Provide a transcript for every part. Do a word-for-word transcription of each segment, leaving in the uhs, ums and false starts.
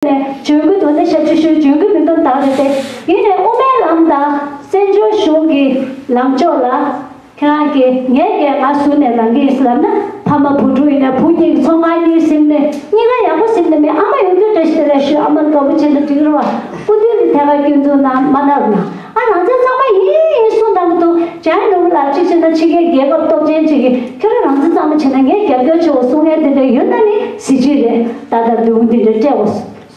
ནས་འཇོན་གྱི་འདུག་ན་ཞབས་ཕྱི་ཞུ། འཇོན་གྱི་མི་འདུག་ན་བདག་རེད་དེ། ཡིན་ནའི་དབུ་མའི་ལམ་དང་བཙན་བྱོལ་གཞུང་གི་ལངས་ཕྱོགས་ལ། ཁྱེད་རང་གིས་ངས་ཀྱང་ང་ཟུར་ནས་ལངས་ཀྱི་ཡིན་ཟེར་ལབ་ན། ཕ་མ་བུ་ཕྲུག་ཡིན་ན་བུ་གཉིས་ཀྱི་ཚོང་ཁང་གཉིས་ཟིན་ནས་གཉིས་ཀ་ཡག་པོ་ཟིན་ནས་མེད། ཨ་མ་ཡོང་དུས་བཀྲ་ཤིས་བདེ་ལེགས་ཞུ། ཨ་མ་དགའ་པོ་བྱེད་ན་འགྲིག་རེད་བ། སྐུ་མདུན་ནས་ཐད་ཀར་སྐྱོན་འཛུགས་གནང་མ་གནང་ན། ཨ། རང་བཙན་གཙང་མ་ཡིན་ཡིན་གསུངས་གནང་གི་འདུག་ཇ་ནུ་ལ་གཅིག་བྱས་ན་ཕྱི་རྒྱལ་རྒྱལ་ཁབ་སྟོབས་ཆེན་གཅིག་གིས་ཁྱོད་རང་རང་བཙན་གཙང་མ་བྱས་ན་ངས་རྒྱབ་སྐྱོར་བྱེད་འོ་གསུང་མཁན་དེ་འདྲ་ཡོད་ན་ནི་གཟི་བརྗིད་རེད། ད་ལྟ་ལུང་འདི་འདྲ་སྤྲད་འོ་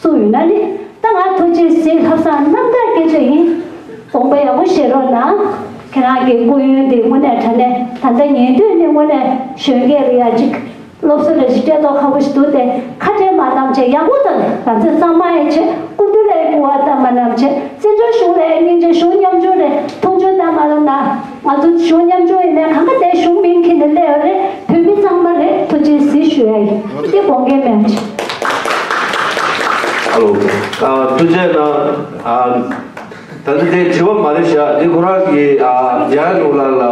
གསུངས་ཡོད་ན་ནི། ད་ང་ཐུགས་རྗེ་གཟིགས། ལྷག་བསམ་རྣམ་དག་སྐད་ཆ་ཡིན། དགོངས་པ་ཡག་པོ་བཞེས་རོགས་གནང་། ཁྱེད་རང་གི་སྐུ་ཡོན་འདི་དངོས་གནས་དྲང་གནས་ད་ལྟ་ཉན་དུས་ནི་དངོས་གནས་གཞོན་སྐྱེས་ལ་ཡ་གཅིག་སློབ་གསོ་རེ་ཞིག་སྤྲད་མདོག་ཁ་པོ་ཞིག་འདུག་སྟེ། ཁ་བྲལ་མ་གཏང་བྱས་ཡག་པོ་དང་། རང་བཙན་གཙང་མ་ཡང་བྱས། སྐུ་མདུན་ལ་སྐུར་བ་བཏང་མ་གནང་བྱས། བཙན་བྱོལ་གཞུང་ལ་སྙིང་རྗེ། གཞུང་ཉམ་ཆུང་རེད། མཐོང་ཆུང་བཏང་མ་གནང་། ང་ཚོ་གཞུང་ཉམ་ཆུང་ཡིན་ནའི་གང་ག་དེ་གཞུང་མིང་འཁྱེར་ནས་སླེབས་ཡོད་རེད། བོད་མི་གཙང་མ་རེད། ཐུགས་རྗེ་གཟིགས་ཞུ་ཡ་ཡིན། འདི་དགོངས་འགལ་མེད་པ་བྱས། ཨ་ལོ། ཨ། ཐུགས་རྗེ་གནང་། ཨ། ད་ནི་དེ་དྲི་བ་མ་རེད་ཤག་འདི་ཁོ་རང་གི། ཨ། ཇ་ནུ་ལ་ལ་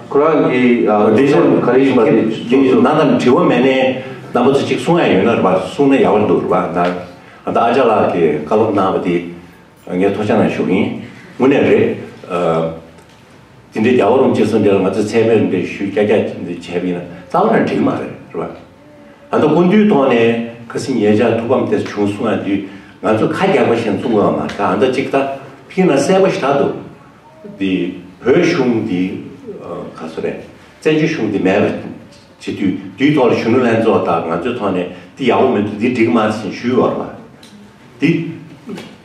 ཁོ་རང་གི། ཨ། འདི་བཤད་ག་རེ་ཡིན་པ་དེ་འདི་ཡིན་འདུག་ན། ད་ནི་དྲི་བ་མེད་ནའི་རྣམ་པ་ཚོ་གཅིག་གསུང་ཡ་ཡོད་ན་རེད་པ། གསུང་ན་ཡག་པོ་འདུག་རེད་པ། ད་ཨ་ད་ཨ་ཅག་ལགས་ཀྱིས་བཀའ་སློབ་གནང་བ་དེ་ངས་ཐུགས་རྗེ་གནང་ཞུ་གི་ཡིན། དངོས་གནས་རེད། ཨ། དེ་འདྲའི་རྒྱལ་བ་རིན་པོ་ཆེ་གསུང་དེ་ལ་ང་ཚོས་ཚད་མེད་རིན་པོ་ཆེ་ཞུས་ཀྱག་ཀྱག་འདི་བྱས་པ་ཡིན་ན་རྩ་བ་ནས་འགྲིག་མ་རེད། རེད་པ། ཨ་ད་སྐུ་མདུན་ཐོག་ནས་ཁ་སང་ཉེ་ཆར་ཐུགས་ཕམ་དེ་བྱུང་གསུང་ཡ་དུས་ང་ཚོ་ཁ་རྒྱག་པ་བཞིན་གསུང་དགོས་པ་མ་རེད། ད་ཨ་ད་ཅིག་ད་ཕིང་ན་གསལ་པོ་ཞེ་དྲག་འདུག་འདི་བོད་གཞུང་འདི། ཨ། ག་ཚོད་རེད། བཙན་བྱོལ་གཞུང་འདི་མེད་པ་བྱེད་དུས། དེའི་ཐོག་ལ་གཞོན་ནུ་ལྷན་ཚོགས་དང་ང་ཚོའི་ཐོག་ནས་འདི་ཡག་པོ་མི་འདུག་འདི་འགྲིག་མ་ཟིན་ཞུས་པ་རེད་པ། འདི་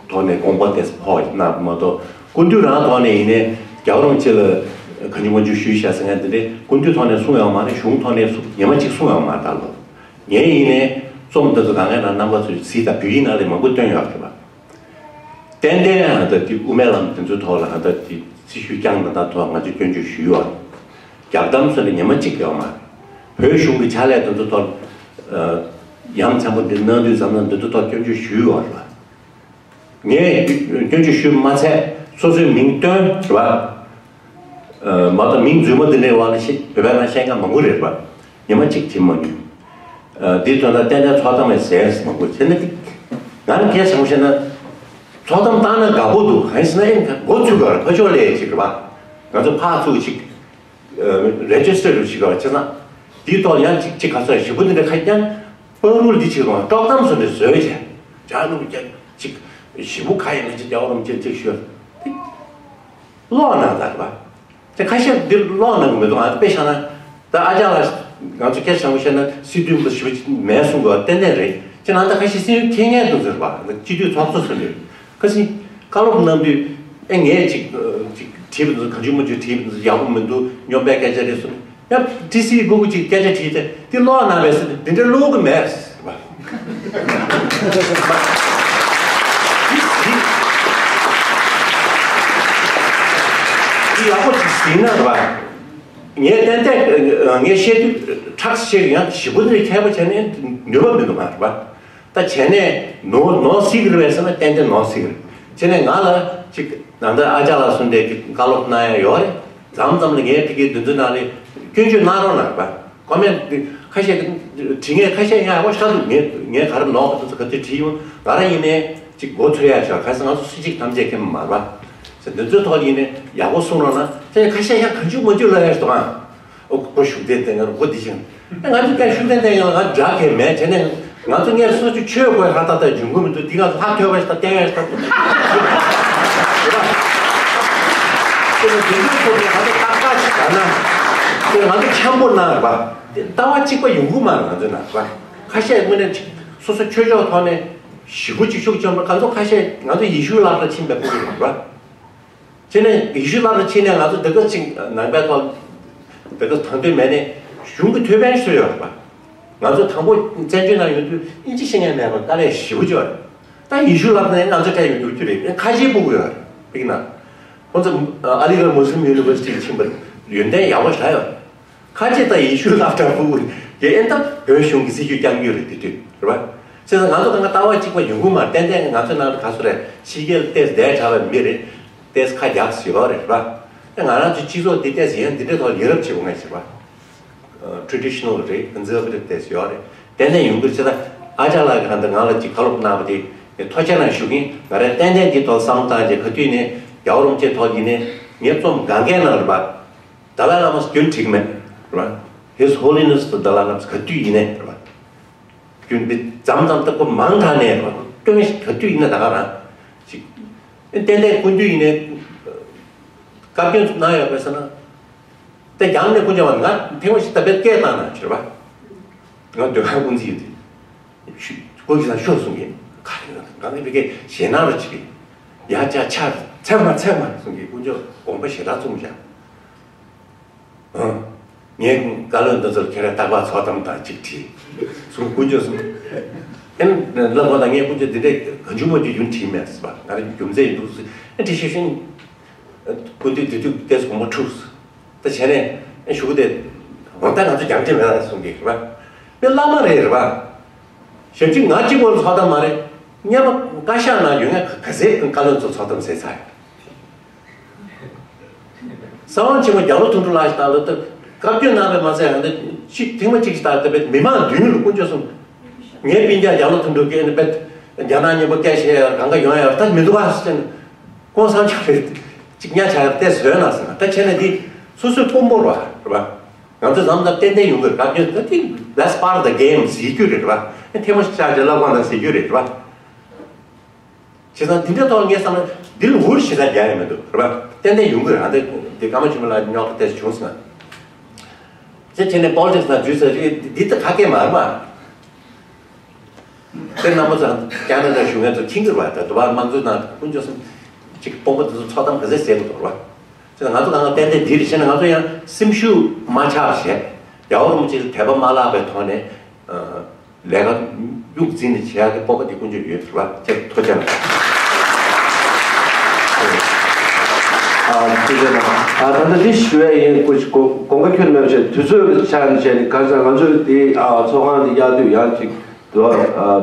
ཐོག་ནས་དགོངས་པ་དེ་ཕོག་གནང་མ་གཏོགས། སྐུ་མདུན་རང་ཐོག་ནས་ཡིན་ནའི་རྒྱལ་བ་རིན་པོ་ཆེ་ལ་གང་བྱུང་མང་བྱུང་ཞུས་བཞག་ཟེར་མཁན་དེ་འདྲ་སྐུ་མདུན་ཐོག་ནས་གསུངས་ཡོད་མ་རེད། གཞུང་ཐོག་ནས་གསུངས་ཉི་མ་གཅིག་གསུངས་ཡོད་མ་རེད། ད་ལོ་ངས་ཡིན་ནའི་རྩོམ་འདི་ཚོ་གང་ག་ནང་རྣམ་པ་ཚོས་གཟིགས་དང་། བོད་ཡིག་ནང་ལ་མང་པོ་བཏོན་ཡོད་རེད་པ། ཏན་ཏན་ཨ་ད་དེ་དབུ་མའི་ལམ་དེ་ཚོའི་ཐོག་ལ། ཨ་ད་དེ་སྲི་ཞུ་བསྐྱངས་དང་། ད་ཐོག་ང་ཚོས་སྐྱོན་བརྗོད་ཞུས་ཡོད། རྒྱག་གཏམ་སོགས་ལ་ཉི་མ་གཅིག་ཡོད་མ་རེད། བོད་གཞུང་གི་ཕྱག་ལས་དེ་ཚོ་ཐོག་ཨ་ཡ་མཚན་པོ་འདི་གནང་དུས་ཙམ་ན་འདི་ཚོ་ཐོག་སྐྱོན་བརྗོད་ཞུས་ཡོད་རེད་པ། ངས་སྐྱོན་བརྗོད་ཞུས་མ་ཚད་སོ་སོའི་མིང་བཏོན་རེད་པ། ཨ་མ་གཏོགས་མིང་རྫུན་མ་འདི་འདྲའི་བར་ལ་བཤད། བོད་པའི་ནང་བཤད་མཁན་མང་པོ་རེད་པ། ཉི་མ་གཅིག་བྱེད་མ་མྱོང་། ཨ་འདིའི་དོན་དག་ཏན་ཏན་ཚོགས་གཏམ་ལས་ཟེར་མང་པོ་བྱས་ན། ང་རང་སྐད་ཆ་བཤད་ན་ཚོགས་གཏམ་བཏང་ན་དགའ་པོ་འདུག་གང་ཡིན་ཟེར་ན། ཨེ་མགོ་ཚོས་དགོས་རེད། ཕར་ཕྱོགས་ལས་ཅིག་རེད་པ། ང་ཚོ་ཕར་ཚུར་ཅིག་རེ་ཇི་སི་ཊར་བྱེད་དགོས་རེད། བྱས་ཙང་འདིའི་ཐོག་ཡང་ཅིག་ཅིག་ག་ཚོད་ཞིབ་པོ་འདི་འདྲ་ཁ་རྐྱང་པར་རུ་འདི་ཅིག་རུང་ཀྲོག་གཏམ་བཟོ་འདྲ་བཟོས་བྱས། ཇ་ནུ་ཅིག་ཞིབ་པོ་ག་ཡིན་ན་ཅིག་རྒྱལ་བ་རིན་པོ་ཆེ་ཅིག་ཞུ། ཀློག་གནང་དང་རེད་པ། དེ་ཁ་ཤས་འདིར་ཀློག་གནང་གི་མི་འདུག་ང་དཔེ་བཞག་ན་ད་ཨ་ཅག་ལགས། ང་ཚོ་སྐད་ཆ་བཤད་ན་སྲིད་དོན་པ་ཞེ་པོ་ཅིག་མེད་གསུང་དགོས་པ་ཏན་ཏན་རེད། ཅེ་ན་ད་ཁ་ཤས་སྲིད་དོན་མཁྱེན་མཁན་འདུག་ཟེར་བ། སྤྱི་འཐུས་ཚོགས་གཙོ་ཟེར་དུས་ཁ་སང་བཀའ་སློབ་གནང་དུས། ཨེ་ངས་ཅིག་ཅིག་བྲིས་པ་འདུག་གང་བྱུང་མང་བྱུང་བྲིས་པ་འདུག་ཡག་པོ་མི་འདུག་སྨྱོ་པའི་སྐད་ཆ་རེད་གསུངས། ཡང་ཊི་སི་ཨི་སྒུག་སྒུག་ཅིག་སྐད་ཆ་དྲིས་ཏེ། འདི་ཀློག་གནང་བས་ཟེར་ཏེ་འདི་འདྲ་ཀློག་གི་མེད་ཟེར་བ། འདི་ཡག་པོ་ཅིག་ཟིན་ན་རེད་པ། ངས་ཏན་ཏན་ངས་བཤད་དུས་ཁྲག་བཤད། ཡང་ཞིབ་པོ་ནས་མཁས་པོ་བྱས་ནས་ནུས་པ་མི་འདུག་མ་རེད་པ། ད་བྱས་ནས་ནོར་ནོར་སྲིད་ཀྱི་རེད་པས་ཟེར་ན་ཏན་ཏན་ནོར་སྲིད་ཀྱི་རེད། བྱས་ནས་ང་ལ་ཅིག་ནང་ད་ཨ་ཅག་ལགས་གསུངས་དེ་བཀའ་སློབ་གནང་ཡ་ཡོད་རེད། མཚམས་མཚམས་ལ་ངས་ཕ་གིའི་འདི་ཚོའི་ནང་ལ་སྐྱོན་བརྗོད་གནང་རོགས་གནང་རེད་པ། ཁོ་མས་ཁ་ཤས་དྲི་ངས་ཁ་ཤས་ཡང་ཡག་པོ་ཞེ་དྲག་འདུག་ངས་ངས་ག་རེ་ནོར་ག་དེ་ཚོ་ག་དུས་དྲིས་ཡོང་། ང་རང་ཡིན་ནའི་ཅིག་མགོ་ཚོས་ཡ་ཆགས། ག་ཟེར་ང་ཚོ་སུ་གཅིག་ཐམས་ཅད་མཁྱེན་པ་མ་རེད་པ། ཟེར་འདི་ཚོའི་ཐོག་ཡིན་ནའི་ཡག་པོ་གསུང་རོགས་གནང་། དེ་ཁ་ཤས་ཡང་གང་བྱུང་མང་བྱུང་ལབ་ཡ་ཞིག་འདུག་ཨང་། ཨོ་ཁོ་ཤུགས་ལྡན་ལྡན་ང་རུ་ཁོ་འདི་བཞིན། ང་ཚོ་ཀྱང་ཤུགས་ལྡན་ལྡན་ཡང་ང་དགྲ་གལ་མེད། བྱས་ནས་ང་ཚོ་སྔར་སོ་ཆུ་ཆོས་དགོས་ཧ་ཏག་ཏག་འབྱུང་གི་མི་འདུག་འདི་ང་ཚོ་ལྷ་ཐོས་པ་ཞིག་དང་བསྟན་ཡ་ཞིག་དང་། དེ་ནས་འདི་ཚོའི་ཐོག་ནས་ང་ཚོ་ཏག་ཏག་ཞིག་ག་ན། དེ་ང་ཚོ་འཆམ་པོ་གནང་རེད་པ། དེ་ལྟ་བ་གཅིག་པ་ཡོང་གི་མ་རེད། ང་ཚོའི་ནང་རེད་པ། ཁ་ཤས་དངོས་གནས་སོ་སོ་ཆོས་ཕྱོགས་ཐོག་ནས་ཞི་བོ་ཅིག་ཤུགས་ཆེན་པོ། ང་ཚོ་ཁ་ཤས་ང་ཚོ་ཡེ་ཤུའི་སློབ་གྲྭར་ཕྱིན་པའི་སྐོར་རེད་པ། བྱས་ནས་ཡེ་ཤུའི་སློབ་གྲྭར་ཕྱིན་ནས་ང་ཚོ་འདི་ག་ཅིག་ནང་པའི་ཐོག་འདི་ག་དང་དོད་མེད་ནས་གཞུང་གི་ཐོས་པ་བཟོས་ཡོད་རེད་པ། ང་ཚོ་དང་པོ་བཙན་བྱོལ་ནང་ཡོང་དུས་ཨིན་ཇི་ཤེས་མཁན་མེད་པར་དཀའ་ལས་ཞེ་པོ་ཅིག་ཡོད་རེད། ད་ཡེ་ཤུའི་སློབ་གྲྭ་ནས་ང་ཚོ་ཕྲད་ཡོང་དུས་ཁྱོད་རེད་ཁ་ཆེ་སྤུ་གུ་ཡོད་རེད། དཔེར་ན་ཁོང་ཚོ་ཨ་ལི་གྷར་མུ་སི་ལིམ་ཡུ་ནི་ཝར་སི་ཊི་ཕྱིན་པར་ཡོན་ཏན་ཡག་པོ་ཞེ་དྲག་ཡོད་རེད། ཁ་ཆེ་ད་ཡེ་ཤུའི་སློབ་གྲྭ་སྤུ་གུ་དེ་ཨེ་ད་བོད་གཞུང་གི་སྲིད་ཇུས་རྐྱང་རྐྱང་རེད། དེ་དུས་རེད་པ། བྱས་ཙང་ང་ཚོ་དང་ལྟ་བ་གཅིག་པ་ཡོང་གི་མ་རེད། ཏན་ཏན་ང་ཚོའི་ནང་ལ་ག་ཚོད་རེད། ཕྱི་རྒྱལ་ཏོག་ཙམ་བསྡད་དྲགས་པའི་མི་རེད། ཏོག་ཙམ་ཁ་རྒྱགས་ཡོད་རེད་པ། ང་རང་ཚོའི་སྤྱི་ཚོགས་འདི་ཏོག་ཙམ་ཡིན་འདི་འདྲའི་ཐོག་ཡ་རབས་བྱེད་དགོས་ངེས་ཟེར་བ། ཊི་རེ་ཌི་ཤི་ནལ་རེད། ཀོན་སར་ཝེ་ཊིབ་ཏོག་ཙམ་ཡོད་རེད། ཏན་ཏན་ཡོང་གི་རེད། བྱས་ཙང་ཨ་ཅག་ལགས་ཀྱིས་ད་ང་ལ་ཅིག་བཀའ་སློབ་གནང་བ་དེ་ ཐུགས་རྗེ་ཆེ་ཞུ་གིན། ང་རང་ཏན་ཏན་འདི་ཐོག་བསམ་བློ་བཏང་རྗེས་ག་དུས་ནས་རྒྱལ་བ་རིན་པོ་ཆེ་ཐོག་ཡིན་ནས་ངས་རྩོམ་གང་གས་ན་རེད་པ། Dalai Lama རྒྱུན་འགྲིག་མེད་རེད་པ། His Holiness the Dalai Lama ག་དུས་ཡིན་ནས་རེད་པ། རྒྱུན་འདི་མཚམས་མཚམས་ལྟ་བུ་མང་དྲགས་ནས་རེད་པ། སྐྱོན་ག་དུས་ཡིན་ན་ད་ག་རང་ཅིག་ཏན་ཏན་ཀུན་འདུས་ཡིན་ནས་བཀའ་བཀྱོན་གནང་ཡོད་པས་ཟེར་ན། དེ་རྒྱང་ནས་ཀུན་ཀྱང་ང་ཐེངས་མ་ཞིག་ད་བེད་སྐད་བཏང་ན་ཆེར་བ། ང་ཟློས་གར་དབུ་འཛིན་ཡོད་དེ། ཤུ་ཀུན་གྱིས་ན་ཤོག་གསུང་གིན། ག་རེ་ང་ནི་བེད་སྐད་ཞེད་སྣང་རུ་ཅིག་གིན། ཡ་ཅག་ཆ་ཚད་མ་ཚད་མ་གསུང་གིན། ཀུན་ཀྱང་དགོངས་པ་ཞེ་དྲག་བཙུམས་བཞག་ཨང་། ངའི་བཀའ་བློན་འདི་ཚོར་ཁྱེད་རང་རྟག་པར་ཚོགས་གཏམ་དང་ཅིག་བྲིས། གསུང་ཀུན་ཀྱང་གསུང་། ཨེ་ལབ་པ་ན་ངས་ཀུན་ཀྱང་འདི་འདྲའི་གང་བྱུང་མ་བྱུང་ཡུན་བྲིས་མེད་ཟེར་བ། ང་རང་རྒྱུ་མཚན་ཡིན་འདུག་ཟེར། ཨེ་བྲིས་ཤེས་ཤིང་། ཀུན་འདུས་དེ་དུས་ཏེས་གོང་མ་འཁྲུགས། ད་བྱས་ནས་ཨེ་ཞུ་གི་དེ། འོ་ད་ང་ཚོ་རྒྱང་འཕྲིན་མེད་ལ་གསུང་གི་རེད་པ། དཔེ་བླ་མ་རེད་རེད་པ། ཞབས་ཕྱི་ང་གཅིག་པོར་ཚོགས་གཏམ་མ་རེད། སྔོན་མ་བཀའ་ཤག་ནང་ཡོད་མཁན་ག་ཚད་བཀའ་བློན་ཚོ་ཚོགས་གཏམ་ཟེར་ཚར་ཡོད། གསང་བ་ཆེན་མོ་རྒྱ་ལོ་དོན་གྲུབ་ལགས་ཤིག་དང་ལོ་ཏོག་བཀའ་བཀྱོན་གནང་བས་མ་ཚད་ཡང་འདི་གཅིག་ཐེངས་མ་གཅིག་ལྟར་ཏེ་བེད་མི་མང་མདུན་ལ་ཀུན་སྤྱོད་གསུམ། ངའི་སྤུན་ཀྱག་རྒྱ་ལོ་དོན་གྲུབ་ཀྱིས་ནི་བེད་རྒྱ་ནག་མཉམ་པོ་སྐད་བཤད་ཡ་གང་ག་ཡོང་ཡ་ད་མི་འདུག་ཨ་ཟེར་ནས་ཀོང་སང་ཆ་རེད། གཅིག་ཉག་ཆ་ཡ་ཏེ་བཟོས་ན་ཟེར་ན། ད་བྱས་ན་འདི་སོ་སོའི་དཔོན་པོ་རེད་པ། རེད་པ། ང་ཚོས་ནམ་ཟླ་ཏན་ཏན་ཡོང་གི་རེད། བཀའ་བཀྱོན་ད་འདི་that's part of the game ཟེར་རྒྱུ་རེད། རེད་པ། ཐེངས་མ་གཅིག་ཆ་ཅེ་ལབ་གང་ན་ཟེར་རྒྱུ་རེད། རེད་པ། བྱས་ཙང་འདི་འདྲའི་ཐོག་ངས་བསམ་ན་འདི་ལ་འུར་ཞེ་དྲག་རྒྱག་ཡ་མི་འདུག་རེད་པ། ཏན་ཏན་ཡོང་གི་རེད། ཨ་འདི་འདི་ཀརྨ་ཆོས་འཕེལ་ལགས་རྙོག་དྲ་ཏོག་ཙམ་བྱུང་སོང་ན། དེ་བྱས་ནས་པོ་ལི་ཊིག་སི་ནང་འཛུལ་ཚར་རེད། འདི་ད་ཁ་སྐད་མ་རེད་པ། དེ་རྣམ་པ་ཚོ་ཀ་ན་ཌ་གཞུང་ངན་ཚོ་མཁྱེན་གི་རེད་པ། ད་དུ་བ་དམངས་གཙོའི་ནང་ཀུན་སྤྱོད་གསུམ་ཅིག་དཔོན་པོ་དེ་ཚོ་ཚོགས་གཏམ་ག་ཚད་ཟེར་གི་འདུག་རེད་པ། དེ་ང་ཚོ་གང་ག་ཏན་ཏན་འདི་རེད། བྱས་ན་ང་ཚོ་ཡང་སེམས་ཤུགས་མ་ཆག་བྱས། རྒྱལ་བ་རིན་པོ་ཆེ་ལ་དད་པ་མ་བརླག་པའི་ཐོག་ནས། ལས་ཀ་རྒྱུགས་འཛིན་ནས་བྱེད་ཡག་གི་སྤོབས་པ་དེ་ཀུན་སྤྱོད་ཡོད་རེད་པ། ཁྱེད་ཐུགས་རྗེ་གནང་། ཨ་ཐུགས་རྗེ་གནང་། ཨ་ད་ལྟ་འདི་ཞུ་ཡ་ཡིན། ཀུ་ཅི་གོ་དགོངས་པ་ཁྱོན་མེད་པ་བྱས། དུས་ཚོད་ཀྱི་ཆ་ནས་བྱས་ནས་གང་ཟག་ང་ཚོས་འདི་ཨ་ཚོགས་ཁང་འདི་གཡར་དུས་ཡང་ཅིག་དུ་ཨ་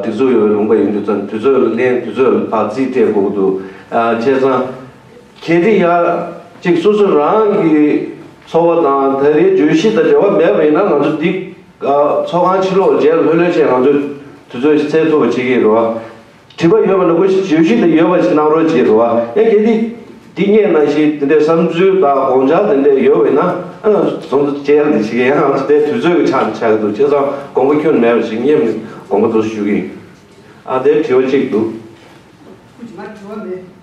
སྒྲིག་འཛུགས་ཡོད་པའི་ལུང་པ་ཡིན་དུས་ཙང་དུས་ཚོད་ལ་ལེན། དུས་ཚོད་ལ་ཕར་རྩིས་སྤྲད་དགོས་ཀྱི་འདུག་ཨ་བྱས་ཙང་གལ་ཏེ་ཡ་ཅིག་སོ་སོ་རང་གི་ཚོར་བ་དང་ད་རེས་བརྗོད་གཞི་དང་འབྲེལ་བ་མེད་པ་ཡིན་ན་ང་ཚོ་འདི་ཨ་ཚོགས་ཁང་ཕྱི་ལོགས་རྗེས་ལ་ལྷོད་ལྷོད་བྱས་ང་ཚོས་དུས་ཚོད་ཅིག་སེལ་ཐུབ་པ་བྱེད་ཀྱི་ཡིན་རེད་པ། དྲི་བ་ཡོད་པ་ན་ཁོ་བརྗོད་གཞི་དེ་ཡོད་པ་ཞིག་གནང་རོགས་བྱེད་རོགས། ཡང་གལ་ཏེ་འདི་སྔོན་ནང་བཞིན་དེ་འདྲའི་བསམ་ཚུལ་དང་དགོངས་འཆར་དེ་འདྲ་ཡོད་པ་ཡིན་ན་ཨ་ང་ཚོ་ཚོགས་འདུ་བཅར་ནས་བྱེད་ཀྱི་ཡང་ང་ཚོ་དེ་དུས་ཚོད་ཀྱི་ཆ་ནས་ཆགས་ཀྱི་འདུག་བྱས་ཙང་དགོངས་པ་ཁྱོན་མེད་པ་ཞིག་ངས་དགོངས་པ་དེ་ཞུ་གི་ཡིན། ཨ་དེ་དྲི་བ་གཅིག་འདུག་ང་དྲི་བ་མེད།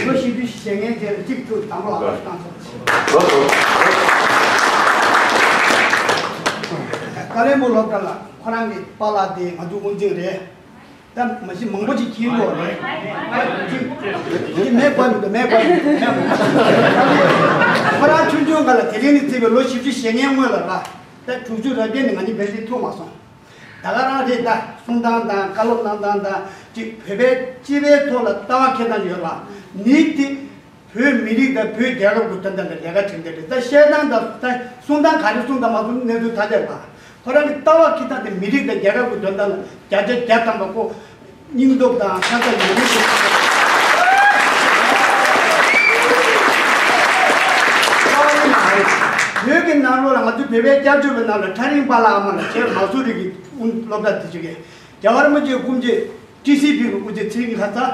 ལོ་བཞི་བཅུ་ཞེ་ལྔའི་རྗེས་ལ་གཅིག་ཐུག་དང་པོ་ལག་བསྟར་བཏང་སོང་། ཀ་ལོན་སྦུག་སློབ་གྲྭ་ལ་ཁོ་རང་གི་པཱ་ལགས་དེ་ང་ཚོ་དབུ་འཛིན་རེད། ད་མ་གཞི་མང་པོ་ཅིག་མཁྱེན་གྱི་ཡོད་རེད། ཅིག་ཅིག་མེད་པ་མི་འདུག་མེད་པ་མི་འདུག་མེད་པ། ཁོ་རང་ཆུང་ཆུང་སྒང་ལ་དེ་རིང་ནས་བརྩིས་པའི་ལོ་བཞི་བཅུ་ཞེ་ལྔའི་སྔོན་ལ་ར་ད་དྲུག་ཅུ་རེ་བརྒྱད་ནས་ང་གཉིས་ཕལ་ཆེར་ཐུག་མ་སོང་། ད་ག་རང་རེད། ད་གསུང་སྟངས་དང་བཀའ་སློབ་གནང་སྟངས་དང་ཅིག་བོད་པའི་སྤྱི་པའི་ཐོག་ལ་ལྟ་བ་འཁྱེར་སྟངས་ཡོད་ལ་ནི་དེ་བོད་མི་རིགས་དང་བོད་རྒྱལ་ཁབ་ཀྱི་དོན་དག་ལ་ལས་ཀ་བྱེད་འདོད་རེད། ད་བཤད་སྟངས་དང་ད་གསུང་སྟངས་ག་རེ་གསུང་དང་མ་གསུང་གནས་ཚུལ་ཐ་དད་པ། ཁོ་རང་གི་ལྟ་བ་འཁྱེར་སྟངས་དེ་མི་རིགས་དང་རྒྱལ་ཁབ་ཀྱི་དོན་དག་ལ་བརྒྱ་ཆ་བརྒྱ་ཐམ་པ་ཁོ། སྙིང་སྟོབས་དང་ཁ་ཚ་ཡོད་མེད་ཀྱི་རྩ་བ་ཉིད་མ་རེད། བོད་ཀྱི་ནང་ལོགས་ལ་ང་ཚོ་བོད་པའི་སྐྱབས་བཅོལ་བའི་ནང་ལ་ཁྲ་རིང་པཱ་ལགས་ཨ་མ་ལགས་བྱས་མ་སུ་རི་གི་སློབ་གྲྭ་དེ་བཅུག་གི་རྒྱལ་བ་རིན་པོ་ཆེའི་སྐུ་མཆེད་ཊི་སི་པི་གི་དབུ་ཆེ་ཚེ་རིང་ལྷ་ཚ།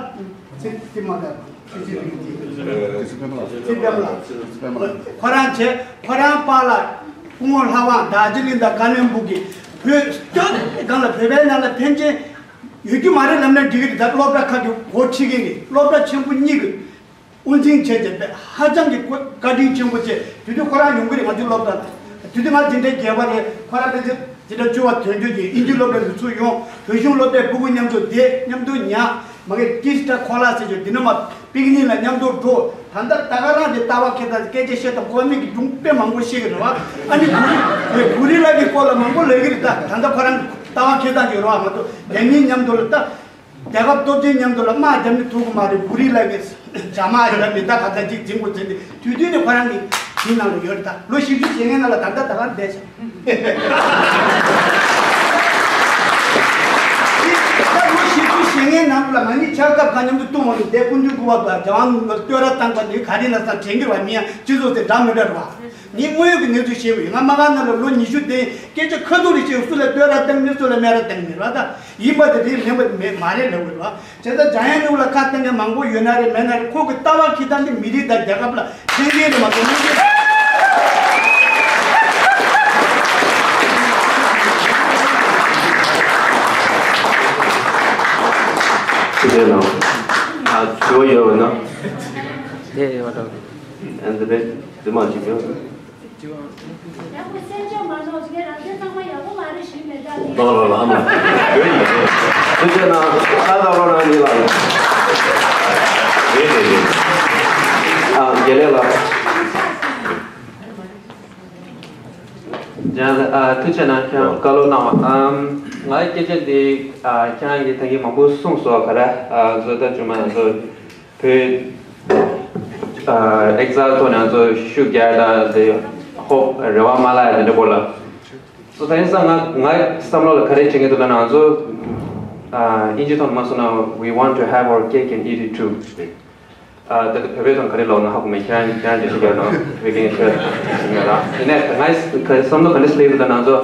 ཚེ་ཚེ་མ་ལགས་ཊི་སི་པི་གི་ཚེ་པདྨ་ལགས། ཁོ་རང་བྱས་ཁོ་རང་པཱ་ལགས་སྐུ་ངོ་ལྷ་དབང་དར་ཇི་གླིང་དང་ཀ་ལོན་སྦུག་གི་བོད་སྐྱོད་སྒང་ལ་བོད་པའི་ནང་ལ་ཕན་ཆེན། ཡོད་རྒྱུ་མ་རེད་ལབ་ན་འགྲིག་གི་རེད། ད་སློབ་གྲྭ་ཁག་གི་འགོ་ཁྲིད་མཁན་གྱི་སློབ་གྲྭ་ཆེན་པོ་གཉིས་ཀྱི་དབུ་འཛིན་བྱས་བྱས་པས་ཧ་ཅང་གི་བཀའ་དྲིན་ཆེན་པོ་བྱས། དུས་དུས་ཁོ་རང་ཡོང་གི་རེད་ང་ཚོའི་སློབ་གྲྭ་ལ། དུས་དུས་ང་འཛིན་གྲྭའི་རྒྱལ་བ་རེད། ཁོ་རང་དེ་ཚོ་འཛིན་གྲྭ་བཅུ་པ་དོན་གཅོད་ཀྱི་དབྱིན་ཇི་སློབ་གྲྭ་ལ་ཚུར་ཡོང་། བོད་གཞུང་སློབ་གྲྭའི་ཕྲུ་གུ་མཉམ་དུ་བསྡད། མཉམ་དུ་ཉལ། མ་གི་ཏིས་ཏ་ཁོ་ལ་ཟེར་རྒྱུ་འདི་ནས་མ་པིག་ནིག་ལ་མཉམ་དུ་འགྲོ། ད་ལྟ་ད་ག་རང་དེ་ལྟ་བ་འཁྱེར་སྟངས་སྐད་ཆ་བཤད་སྟངས་ཁོ་མིག་གི་སྒྲུང་དཔེ་མང་པོ་ཤེས་ཀྱི་རེད་བ། ཨ་ནི་གུ་རི་གུ་རི་ལགས་ཀྱི་སྐོར་ལ་མང་པོ་ལབ་ཀྱི་རེད། ད་ད་ལྟ་ཁོ་རང་ལྟ་བ་འཁྱེར་སྟངས་ཀྱི་རེད་བ། ང་ཚོ་རྒྱ་མིའི་མཉམ་དུ་ལ་ལྟ། རྒྱལ་ཁབ་སྟོབས་ཆེན་མཉམ་དུ་ལ་དམག་རྒྱབ་ནས་ཐུབ་ཀྱི་མ་རེད། གུ་རི་ལགས་ཀྱིས་རྒྱ་དམག་རྒྱབ་ནས་ད་ག་ཚ་གཅིག་འཛིང་དགོས་ཟེར་ཏེ་དུས་དུས་ནས་ཁོ་རང་གི་དེའི་ནང་ལ་ཡོད་རེད། ད་ལོ་བཞི་བཅུ་ཞེ་ལྔའི་ནང་ལ་ད་ལྟ་ད་ག་བསྡད་ཤག་ད་ལོ་བཞི་བཅུ་ཞེ་ལྔའི་ནང་ལ་ང་ ནི་ཆར་སྐབས་གང་མཉམ་དུ་བཏུང་བ་ནི་དེ་སྐུ་མདུན་སྐུ་པར་དང་རྒྱལ་དབང་བསྟོད་ར་བཏང་པ་ནི་ག་རེ་ལ་ས་དྲན་གྱི་བ་མི་ཡང་སྤྱི་ཚོགས་དེ་འདྲ་མི་འདྲ་རེད་བ། ངས་དངོས་ཡོད་ཀྱི་གནས་ཚུལ་བཤད་གི་ཡོད། ང་མ་ག་ན་ལ་ལོ་ཉི་ཤུ་དེ་སྐད་ཆ་ཁ་ཐུག་ལ་བཤད། སུ་ལ་བསྟོད་ར་བཏང་མེད། སུ་ལ་སྨད་ར་བཏང་མེད་ར། ད་ཡིན་པ་དེ་རེད། མིན་པ་མེད་མ་རེད་ལབ་གི་རེད་བ། བྱས་ཙང་འཇམ་དབྱངས་ནོར་བུ་ལ་ཁ་གཏད་མཁན་མང་པོ་ཡོད་ན་རེད་མེད་ན་རེད། ཁོ་གི་ལྟ་བ་ཁྱེད་ད་འདི་མི་རིགས་དང་རྒྱལ་ཁབ་ལ་ཕན་ཀྱི་རེད་མ་གཏོགས་གནོད་ཀྱི་རེད། ཅི་རེད་ལགས། ཨ་དྲི་བ་ཡོད་པ་ན། དེ་ཡོད་པ་འདྲ། ཨ་འདི་རེད། འདི་མ་ཅིག་ཡོད། ཡག་པོ་སེམས་ཆུང་མ་གནང་། ངས་རང་བཙན་གཙང་མ་ཡག་པོ་མ་རེད་ཞུས་མེད་ད་ནི། ལགས་ལགས་ལགས། ཨ་མ། ཡོད་ཡིན། ཐུགས་རྗེ་གནང་། ད་ད་རོགས་གནང་ཡིན་ལགས། རེད་རེད་རེད། ཨ་དགེ་ལེགས་ལགས། ཡང་ཨ་ཐུགས་རྗེ་གནང་། ཁྱེད་རང་བཀའ་སློབ་གནང་བ། ཨམ་ང་སྐད་ཆ་འདི་ཨ་ཁྱེད་རང་གིས་ད་གིན་མང་པོ་གསུངས་སོང་། ག་རེ་ཨ་བཟོ་ལྟ་བཅུག་མ་ང་ཚོ་བོད་ཨ་ཨེག་ཛལ་ཐོག་ནས་ང་ཚོ་ཤུགས་རྒྱག་ཡ་དང་དེ་ཧོབ་རེ་བ་མ་བརླག་ཡ་དེ་འདྲ་པོ་ལ། སོ་ད་ཡིན་ཙང་ང་ངའི་བསམ་བློ་ལ་ག་རེ་བྱེད་ཀྱི་འདུག་ལབ་ན། ང་ཚོ་ཨ་དབྱིན་ཇི་ཐོག་ནས་མ་སོང་ན། We want to have our cake and eat it too། ཨ་ད་ལྟ་བོད་པའི་ཐོག་ག་རེ་ལབ་ན་ཧ་གོ་མེད། ཁྱེད་རང་ཁྱེད་རང་འགྲེལ་བཤད་རྒྱག་ན་བོད་སྐད་ཤེས་ཡོད་ར། ཡིན་ནའི་ངའི་བསམ་བློ་ག་འདྲ་སླེབས་ཡོད་ལབ་ན། ང་ཚོ་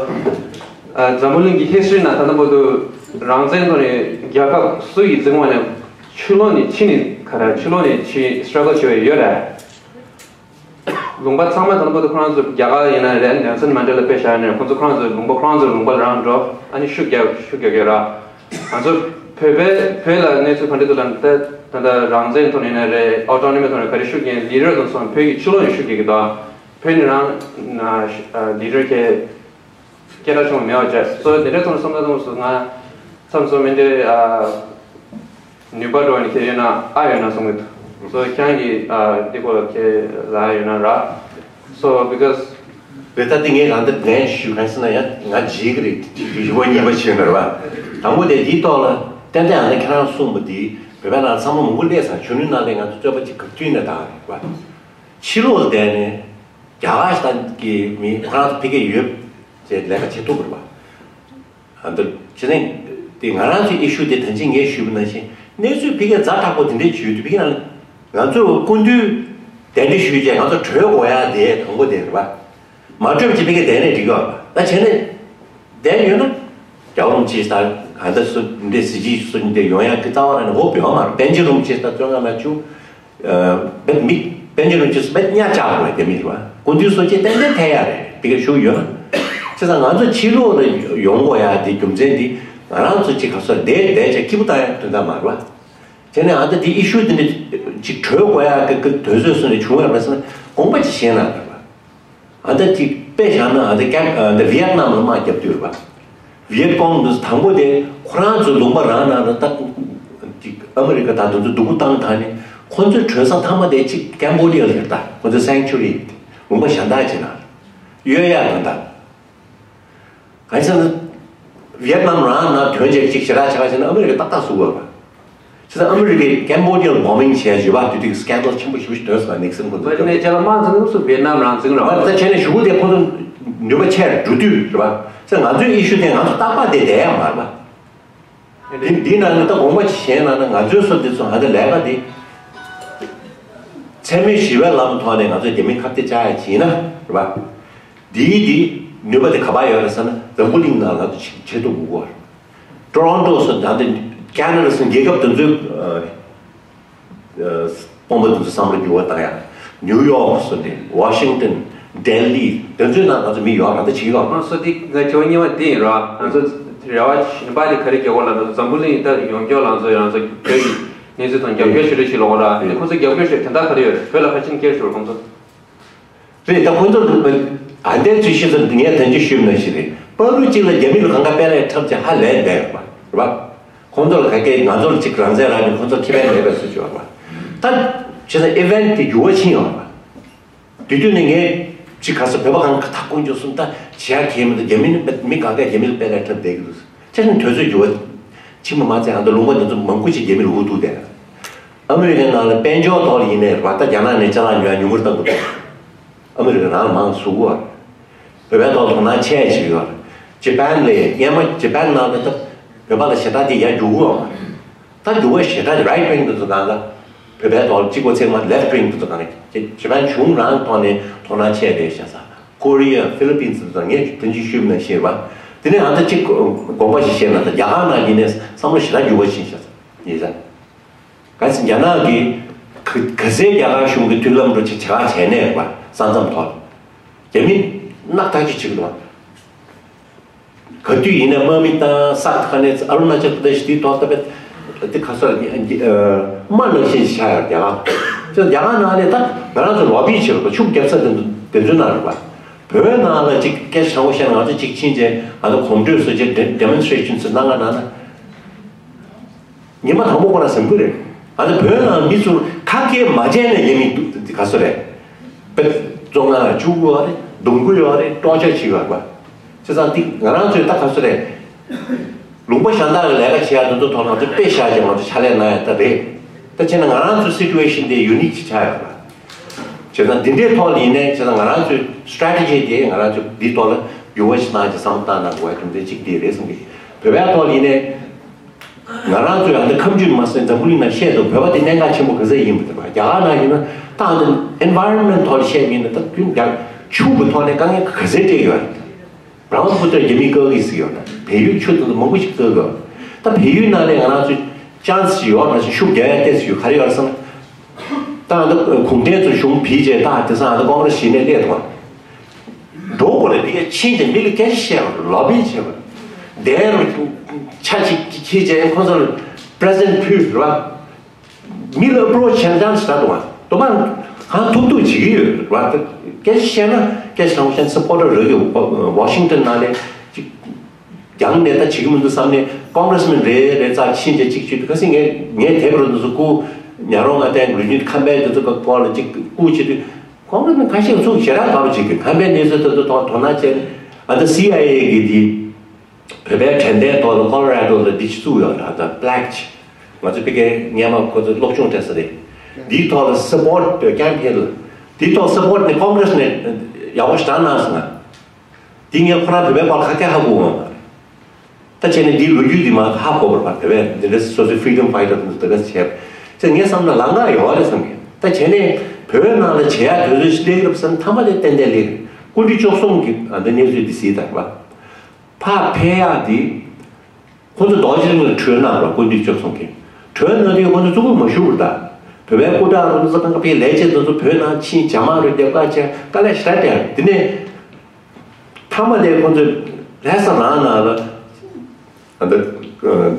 ཨ་འཛམ་བུ་གླིང་གི་ཧི་སི་ཊི་རི་ནང་ད་ལྟ་བར་དུ་རང་བཙན་ཐོག་ནས་རྒྱལ་ཁབ་སུ་ཡིས་འཛིན་པ་ནས་ཕྱི་ལོགས་ནས་ཕྱི་ནས་ག་རེ་ཕྱི་ལོགས་ནས་ཕྱི་སི་ཊྲག་གལ་བྱེད་པ་ཡོད་རེད། ལུང་པ་ཚང་མ་ད་ལྟ་བར་དུ་ཁོ་རང་ཚོ་རྒྱ་གར་ཡིན་ན་རེད། ནེལ་སན་མན་ཌེ་ལ་དཔེ་བཞག་ནས་ཁོ་ཚོ་ཁོ་རང་ཚོའི་ལུང་པ་ཁོ་རང་ཚོའི་ལུང་པ་ལ་རང་འགྲོ། ཨ་ནི་ཤུགས་རྒྱག་ཤུགས་རྒྱག་གི་ར། ང་ཚོ་བོད་པའི་བོད་ལ་གནས་ཚུལ་ག་འདྲ་འདུག་ལབ་ན། ད་ད་ལྟ་རང་བཙན་ཐོག་ནས་ཡིན་ན་རེད། ཨོ་ཊོ་ནོ་མི་ཐོག་ནས་ག་རེ་ཤུགས་རྒྱག་ལི་ཌར་དང་སོང་བོད་ཀྱི་ཕྱི་ལོགས་ནས་ཤུགས་རྒྱག་གི་འདུག་བོད་ནས་རང་ན་ལི་ཌར་གྱི་སྐད་གྲགས་ཆུང་བ་མེད་པ་བྱས། སོ་དེ་འདྲའི་ཐོག་ནས་བསམ་བློ་གཏོང་སོང་། ང་མཚམས་སོ་མི་འདྲའི་ཨ་ནུས་པ་འགྲོ་ནས་ཁྱེད་ཡོད་ན་ཨ་ཡོད་ན་བསམ་གི་འདུག་སོ་ཁྱེད་རང་གིས་ཨ་འདི་སྐོར་ལ་ཁྱེད་ལ་ཡོད་ན་ར། སོ་because རེད། ད་འདི་ངས་རང་འདི་ངས་ཞུ་གང་ཟེར་ན་ཡང་ང་བརྗེད་གི་རེད། དེ་རིག་པ་གཉིས་པ་བྱས་ན་རེད་བ། དང་པོ་དེ་འདིའི་ཐོག་ལ་ཏན་ཏན་ཨ་ནི་ཁྱེད་རང་གསུངས་པ་འདི་བོད་པའི་ནང་ཚང་མ་མང་པོ་སླེབས་ཚར། གཞོན་ནུའི་ནང་ལ་ང་ཚོ་རྩོད་པ་གཅིག་ག་དུས་ནས་བཏང་རེད་བ། ཕྱི་ལོགས་ལ་བསྡད་ནས་རྒྱ་གར་ཞིག་གི་མི་ཁོ་རང་ཚོ་ཕ་གིར་ཡོད་ཅེས་ལས་ཀ་བྱེད་ཐུབ་པ་རེད་བ། ཨ་འདི་བྱས་ནས་དེ་ང་རང་ཚོའི་ཨི་ཤུ་དེ་ད་ཅི་ངས་ཞུས་པ་ནང་བཞིན་གནས་ཚུལ་ཕ་གིར་ཛ་དྲག་པོ་དེ་འདྲའི་བྱུང་དུས་ཕ་གི་ནང་ང་ཚོས་སྐུ་མདུན་གདན་འདྲེན་ཞུས་བྱས་ང་ཚོ་བྲོས་དགོས་ཡ་དེ་དང་པོ་དེ་རེད་བ། མ་བྲོས་པ་བྱས་ཕ་གིར་བསྡད་ནས་འགྲིག་གི་ཡོད་པ། ད་བྱས་ནས་བསྡད་ཡོད་ན་རྒྱལ་བ་རིན་པོ་ཆེ་ད་ག་འདྲ་སུ་འདྲའི་གཟི་བརྗིད་སུ་འདྲ་ཡོང་ཡ་གི་རྩ་བ་རང་ནས་འོག་བེའུ་མ་རེད། པཎ་ཆེན་རིན་པོ་ཆེ་ད་བཙོན་ཁང་ནང་བཅུག་ཨ་བེད་མི་པཎ་ཆེན་རིན་པོ་ཆེ་སུ་བེད་གཉའ་བཅག་དགོས་དེ་མི་རེད་བ། སྐུ་མདུན་སོགས་ཀྱིས་ཏན་ཏན་ཐད་ཡ་རེད། དེ་ག་ཞུ་ཡོད་ན། བྱས་ཙང་ང་ཚོ་ཕྱི་ལོགས་ལ་ཡོང་དགོས་ཡ་དེ་རྒྱུ་མཚན་དེ་ང་རང་ཚོ་གཅིག་ག་སོ་བསྡད་བསྡད་བྱས་སྐྱིད་པོ་བཏང་ཡ་དོན་དག་མ་རེད་བ། དེ་ནས་ཨ་ད་དེ་ཨི་ཤུ་དེ་འདྲ་ཅིག་གྲོལ་དགོས་ཡ་གི་གི་དུས་ཚོད་སོ་ནས་བྱུང་ཡ་མ་ཟེར་ན་དགོངས་པ་ཅིག་བཞེས་ན་རེད་བ། ཨ་ད་ཅིག་དཔེ་བཞག་ན་ཨ་ད་ཀན་ཨ་ད་ཝི་ཡེད་ནམ་ལ་དམག་བརྒྱབ་དུས་རེད་བ། ཝི་ཡེད་ཀོང་དེ་དང་པོ་དེ་ཁོ་རང་ཚོའི་ལུང་པ་རང་ནང་ལ་ད་ཅིག་ཨ་མི་རི་ཀ་དང་དེ་ཚོ་སྡུག་པོ་བཏང་ཐང་ནས་ཁོ་ཚོའི་གྲོལ་ས་མཐའ་མ་དེ་ཅིག་ཀེམ་བོ་ཌི་ཡ་ལ་རེད། ད་ཁོ་ཚོའི་སེང་ཆུ་རི་ལུང་པ་གཞན་དག་ཅིག་ནང་གཡོལ་ཡ་དང་ད། གང་ཡིན་ཟེར་ན། ཝི་ཡེད་ནམ་རང་ནང་དོན་བྱེད་ཅིག་ཞེ་དྲག་བྱེད་པ་བྱས་ན་ཨ་མི་རི་ཀས་ཏག་ཏག་བཟོ་དགོས་པ། བྱས་ཙང་ཨ་མི་རི་ཀས་ཀེམ་བོ་ཌི་ཡ་ལ་བོམ་བིང་བྱས་བྱས་པ་དེ་དུས་སི་ཀེན་ཌལ་ཆེན་པོ་ཞེ་པོ་ཞིག་ཐོན་སོང་། ནིག་སན་ཁོ་ཚོ་བོད་ནས་ཅ་ལག་དམག་འཛིང་སུ་ཝི་ཡེད་ནམ་རང་འཛིང་རོགས། ད་བྱས་ནས་གཞུག་གུ་དེ་ཁོ་ཚོ་ནུས་པ་ཆེར་འགྲོ་དུས་རེད་པ། བྱས་ཙང་ང་ཚོའི་ཨི་ཤུ་དེ་ང་ཚོ་རྟག་པར་དེ་བསྡད་ཡ་མ་རེད་པ། འདི་འདི་ནང་ནས་ད་དགོངས་པ་ཅིག་བཞེས་ན་ན་ང་ཚོའི་སོ་འདི་ཚོ་ཧ་ད་ལས་ཀ་འདི་འཚེ་མེད་ཞི་བའི་ལམ་ཐོག་ནས་ང་ཚོས་རྒྱ་མི་ཁ་གཏད་བཅག་ཡ་བྱས་ན་རེད་པ། འདིའི་འདི་ནུས་པ་དེ་ག་པར་ཡོད་རེད་ཟེར་ན་འཛམ་བུ་གླིང་ནང་ལ་ཆེ་ཆེ་མཐོང་དགོས་པ། ཊོ་རོན་ཊོ་སོགས་ད་ལྟ་ཀེ་ན་ཌ་སོགས་རྒྱལ་ཁབ་དེ་ཚོའི་ཨ་ཨ་དཔོན་པོ་དེ་ཚོ་བསམ་བློ་འགྱུར་བ་བཏང་ཡ། ནིའུ་ཡོག་སོགས་དེ་ཝ་ཤིང་ཊོན། ལྡི་ལི། དེ་ཚོའི་ནང་ང་ཚོ་མི་ཡོད་རེད། ད་ཅིག་ཡོད། ཨ་སོ་དེ་ང་དྲི་བ་གཉིས་པ་དེ་ཡིན་ར། ང་ཚོ་རེ་བ་གཞན་པ་དེ་ག་རེ་རྒྱག་དགོས་ལབ་ན་འཛམ་བུ་གླིང་ད་ཡོངས་རྫོགས་ལ་ང་ཚོ་ང་ཚོ་བོད་ཀྱི་གནས་ཚུལ་དང་རྒྱབ་སྐྱོར་ཞུ་རེ་ཞིག་ལོག་ར། དེ་ཁོ་ཚོ་རྒྱབ་སྐྱོར་ཞུ་དོན་དག་ག་རེ་ཡོད་རེད། བོད་ལ་ཕར་ཕྱིན་སྐྱེལ་ཞུ་ར་ཁོང་ཚོ། རེད། ད་ཁོང་ཚོ་ཨ་འདས་ཚུལ་ཤེས་ཚོ་ངས་དོན་གཅིག་ཞུས་ནང་བཞིན་རེད། བར་དུ་གཅིག་ལ་རྒྱ་མི་ལ་གང་ག་དཔེ་ལས་འཁྲབ་ཅིག་ཧ་ལས་བསྡད་རེད་པ། རེད་པ། ཁོང་ཚོ་ལ་ག་གེ་ང་ཚོ་ལ་གཅིག་རང་བཙན་རག་ནས་ཁོང་ཚོ་ཁེ་ཕན་མེད་པའི་བཟོ་བཅོས་པ། ད་བྱས་ཙང་ཨི་ཝེན་ཊི་དེ་འགྱུར་བ་ཕྱིན་ཡོད་པ། དེ་དུས་ནས་ངས་གཅིག་ག་ས་བོད་པ་གང་ག་ཐག་ཁོང་ཚོ་གསུམ་ད་བྱེད་ཡ་གལ་མི་འདུག་རྒྱ་མི་ནི་མི་གང་ག་རྒྱ་མི་ལ་དཔེ་ལས་འཁྲབ་བསྡད་ཀྱི་འདུག་བྱས་ཙང་དུས་ཚོད་འགྱུར་བ་ཕྱིན་པ་མ་ཚད་ཨ་མདོ་ལུང་པ་དེ་ཚོ་མང་པོ་ཞིག་རྒྱ་མི་ལ་འུ་ཐུག་བསྡད། ཨ་མི་རི་ཀའི་ནང་ལ་དཔལ་འབྱོར་ཐོག་ལ་ཡིན་ནའི་རེད་པ། ད་རྒྱ་ནག་ནས་ཅ་ལག་ཉོ་ཡ་ཉུང་ངུར་བཏང་དགོས་འདུག་ཨ་མི་རི་ཀ་རང་ལ་མང་བཟོ་གི་ཡོད་རེད། བོད་པའི་ཐོག་དོ་སྣང་ཆེ་ཞིག་ཡོད་རེད། ཇི་པན་ལ་སྔན་མ་ཇི་པན་ནང་ལ་ད་བོད་པ་ལ་ཞེ་དྲག་དེ་ཡར་རྒྱུག་གི་ཡོད་མ་རེད། ད་འགྱུར་བ་ཞེ་དྲག་right wing་དེ་ཚོ་གང་ལ། བོད་པའི་ཐོག་གཅིག་པོ་ཚེག་མ་left wing་དེ་ཚོ་གང་ལ། ཇེ་པན་གཞུང་རང་ཐོག་ནས་དོ་སྣང་བྱས་བསྡད་ཤག་ས། ཀོ་རི་ཡ་ཧྥི་ལི་པིན་དེ་ཚོ་ངས་དོན་གཅིག་ཞུས་མ་ཤེས་པ། དེ་ནས་ཨ་ད་གཅིག་དགོངས་པ་ཞིག་བཞེས་ན། ད་རྒྱ་གར་ནང་ཡིན་ནས་བསམ་བློ་ཞེ་དྲག་འགྱུར་བ་ཕྱིན་ཤག་ས་ཡིན་ས། གལ་སྲིད་རྒྱ་ནག་གིས་ག་ག་ཚད་རྒྱ་གར་གཞུང་གི་མཐུན་ལམ་འགྲོ་ཆེད་བྱ་བ་བྱས་ནས་པ། ས་མཚམས་ཐོག་རྒྱ་མི་སྣག་ཐག་ཆོད་བྱེད་ཀྱི་འདུག་པ། ག་དུས་ཡིན་ན་དམག་མི་དང་ས་ཁ་ནས་ཨ་རུ་ན་ཅལ་པྲ་དེ་ཤི་དེའི་ཐོག་ད་པད་དེ་ག་ས་ར་དམག་ནང་བཞིན་ཆགས་ཡོད་རྒྱ་གར། ཅེས་རྒྱ་གར་ནང་ནས་ད་ང་རང་ཚོ་ལོ་བི་བྱེད་པ་ཤུགས་རྒྱབ་ས་དེ་ཚོ་དེ་ཚོའི་ནང་རེད་པ། བོད་ནང་ལ་ཅིག་སྐད་ཆ་དྲང་པོ་བཤད་ན་ང་ཚོ་ཅིག་ཕྱིན་བྱས་ང་ཚོ་གོམ་བགྲོད་བཟོ་བྱས་demonstration་ཚོ་གནང་ག་གནང་ན། ཉི་མ་དང་པོ་ཁོ་རང་ཟིན་གི་རེད། ཨ་ནི་བོད་ནང་མི་ཚོར་ཁ་སྐད་མ་བྱས་ནས་ཉན་མི་འདུག་དེ་ག་སུ་རེད། དཔེ་བཙོང་ན་བཅུག་གི་ཡོད་རེད། རྡུང་གི་ཡོད་རེད། ཊོར་ཅར་བྱེད་ཀྱི་ཡོད་རེད་པ། བྱས་ཙང་འདི་ང་རང་ཚོས་ད་ག་སུ་རེད། ལུང་པ་གཞན་དག་གི་ལས་ཀ་བྱེད་ཡ་དེ་ཚོ་ཐོག་ནང་དུ་དཔེ་བཞག་བྱས་ང་ཚོ་ཕྱག་ལས་གནང་ཡ་ད་རེད། ད་བྱས་ན་ང་རང་ཚོའི་situation་དེ་unique་ཅིག་ཆགས་ཡོད་རེད་པ། བྱས་ཙང་འདི་འདྲའི་ཐོག་ལ་ཡིན་ནའི་བྱས་ཙང་ང་རང་ཚོའི་strategy་དེ་ང་རང་ཚོས་འདིའི་ཐོག་ལ་འགྱུར་བ་ཞིག་བཏང་བྱས་བསམ་བློ་བཏང་གནང་དགོས་པའི་རྒྱུ་མཚན་གཅིག་དེ་རེད་བསམ་གི། བོད་པའི་ཐོག་ལ་ཡིན་ནའི། ང་རང་ཚོས་ཨ་འདི་ཁམས་ཆུས་མ་ཟད་འཛམ་བུ་གླིང་ནང་བཤད་འདུག་བོད་པ་དེ་གནད་འགག་ཆེན་པོ་ག་ཚད་ཡིན་པ་དེ་རེད་པ། རྒྱ་གར་ནང་ཡིན་ན་ད་ཨ་འདི་environment་ཐོག་ལ་བཤད་ཡིན་ན་ད་རྒྱུན་རྒྱ་ཆུ་གི་ཐོག་ནས་དཀའ་ངལ་ག་ཚད་འཕྲད་ཡོད་རེད། བྲང་ཕུ་ཏར་རྒྱ་མིས་བཀག་གི་ཟིག་ཡོད་ན་བལ་ཡུལ་ཆུ་དེ་ཚོ་མང་པོ་ཞིག་བཀག་གི་ཡོད། ད་བལ་ཡུལ་ནང་ནས་ང་རང་ཚོས་chance་ཞིག་ཡོད་མ་ཞིག་ཤུགས་རྒྱག་ཡ་ཏོག་ཙམ་ཡོད་ག་རེ་ཡོད་རེད་བསམ་ན། ད་ཨ་འདི་གུང་ཁྲན་ཚོ་གཞུང་བིས་བྱས་ད་དེང་སང་ཨ་འདི་ཀོང་རེ་སི་ཞིག་ནས་སླེབས་འདུག་བ། འགྲོ་དགོས་རེད། འདི་ག་ཕྱིན་ཅིག་མི་ལ་སྐད་ཆ་བཤད་པ་ལོ་བི་བྱེད་པ། དེ་རུ་ཆ་ཅིག་ཁྱི་བྱས་ཁོ་ཚོ་ལ་པི་རེ་ཟེན་ཕུལ་རེད་བ། མི་ལ་ཨེ་པོ་རོ་ཆི་བྱས་ཙང་ཞིག་ད་དུང་བ་དུ་མ་གང་ཐུབ་ཐུབ་བྱེད་ཀྱི་ཡོད་རེད་བ། སྐད་ཆ་བཤད་ན་སྐད་ཆ་དྲང་པོ་བཤད་ན་སུ་པོར་ཊར་རག་གི་ཡོད། ཝ་ཤིང་ཊོན་ནང་ནས་ཅིག་རྒྱང་ནས་ད་བྱེད་ཀྱི་མི་འདུག་བསམ་ནས་ཀོང་རེ་སི་མན་རེ་རེ་ཙག་ཕྱིན་ཅིག་ཅིག་བྱེད་དུས་ག་སྲིད་ངས་ངས་དེབ་རུ་འདི་ཚོ་སྐུ་ཉ་རོང་ང་བསྟན་རུས་ཉིད་ཁམས་པའི་འདི་ཚོ་གི་སྐོར་ལ་ཅིག་སྐུ་བྱེད་དུས། ཁོང་ཚོ་ནི་ཁ་ཤས་ཚུགས་ཞེ་དྲག་དགའ་པོ་བྱེད་ཀྱི། ཁམས་པའི་གནས་ཚུལ་དེ་ཚོ་ཐོག་དོ་སྣང་བྱས་ནས་ཨ་ད་སི་ཨའི་ཨེ་གི་འདི་བོད་པའི་དྲན་རྟེན་ཐོག་ལ་ཀོ་ལོ་ར་ཌོ་ལ་འདི་ཅིག་བཙུགས་ཡོད་ར། ད་པི་ལེག་ཅིག་ང་ཚོ་ཕ་གིའི་སྔོན་མ་ཁོ་ཚོ་སློབ་སྦྱོང་སྤྲད་ས་རེད། འདིའི་ཐོག་ལ་སུ་པོར་ཊི་ཀེམ་ཕེན་ལ་འདིའི་ཐོག་སུ་པོར་ཊི་ནི་ཀོང་རེ་སི་ནས་ཡག་པོ་ཞེ་དྲག་གནང་སོང་ང་། འདི་ངས་ཁོ་རང་བོད་པའི་སྐོར་ཁ་སྐད་ཧ་གོ་འོང་། ད་བྱས་ནས་འདིའི་ལོ་རྒྱུས་འདི་མ་ཧ་གོ་བར་བར་བོད་པས་འདི་འདྲ་སོ་སོའི་ཕི་རི་ཌམ་ཕའི་ཊར་འདི་འདྲ་བྱས། ཅེས་ངས་བསམ་ན་ལམ་ཁ་ཡོད་རེད་བསམ་གི། ད་བྱས་ནས་བོད་ནང་ལ་བྱེད་ཡག་དུས་ཚོད་ཞིག་སླེབས་རབས་བསམ་མཐའ་མ་དེ་ཏན་ཏན་སླེབས་རེད། སྐུ་ཕྲེང་བཅུ་གསུམ་གི་ཨ་འདི་གནས་ཚུལ་འདི་གཟིགས་དང་བ། ཕར་ཕེབས་ཡག་འདི། ཁོ་ཚོ་རྡོ་རྗེ་གླིང་ལ་གྲོས་གནང་རོགས་སྐུ་ཕྲེང་བཅུ་གསུམ་གི། གྲོས་གནང་དུས་ཁོ་ཚོ་ཙུ་གུ་མ་ཞུ་བར་ད། བོད་པའི་སྐུ་དྲག་རུ་ཚོ་གང་ག་པའི་ལས་བྱེད་དེ་ཚོ་བོད་ནང་ཕྱིན་རྒྱ་དམག་རུ་རྒྱབ་ཁ་བྱས་དཀའ་ལས་ཞེ་དྲག་བརྒྱབ། དེ་ནས། མཐའ་མ་དེ་ཁོ་ཚོས་ལྷ་ས་རང་ནང་ལ་ཨ་ད་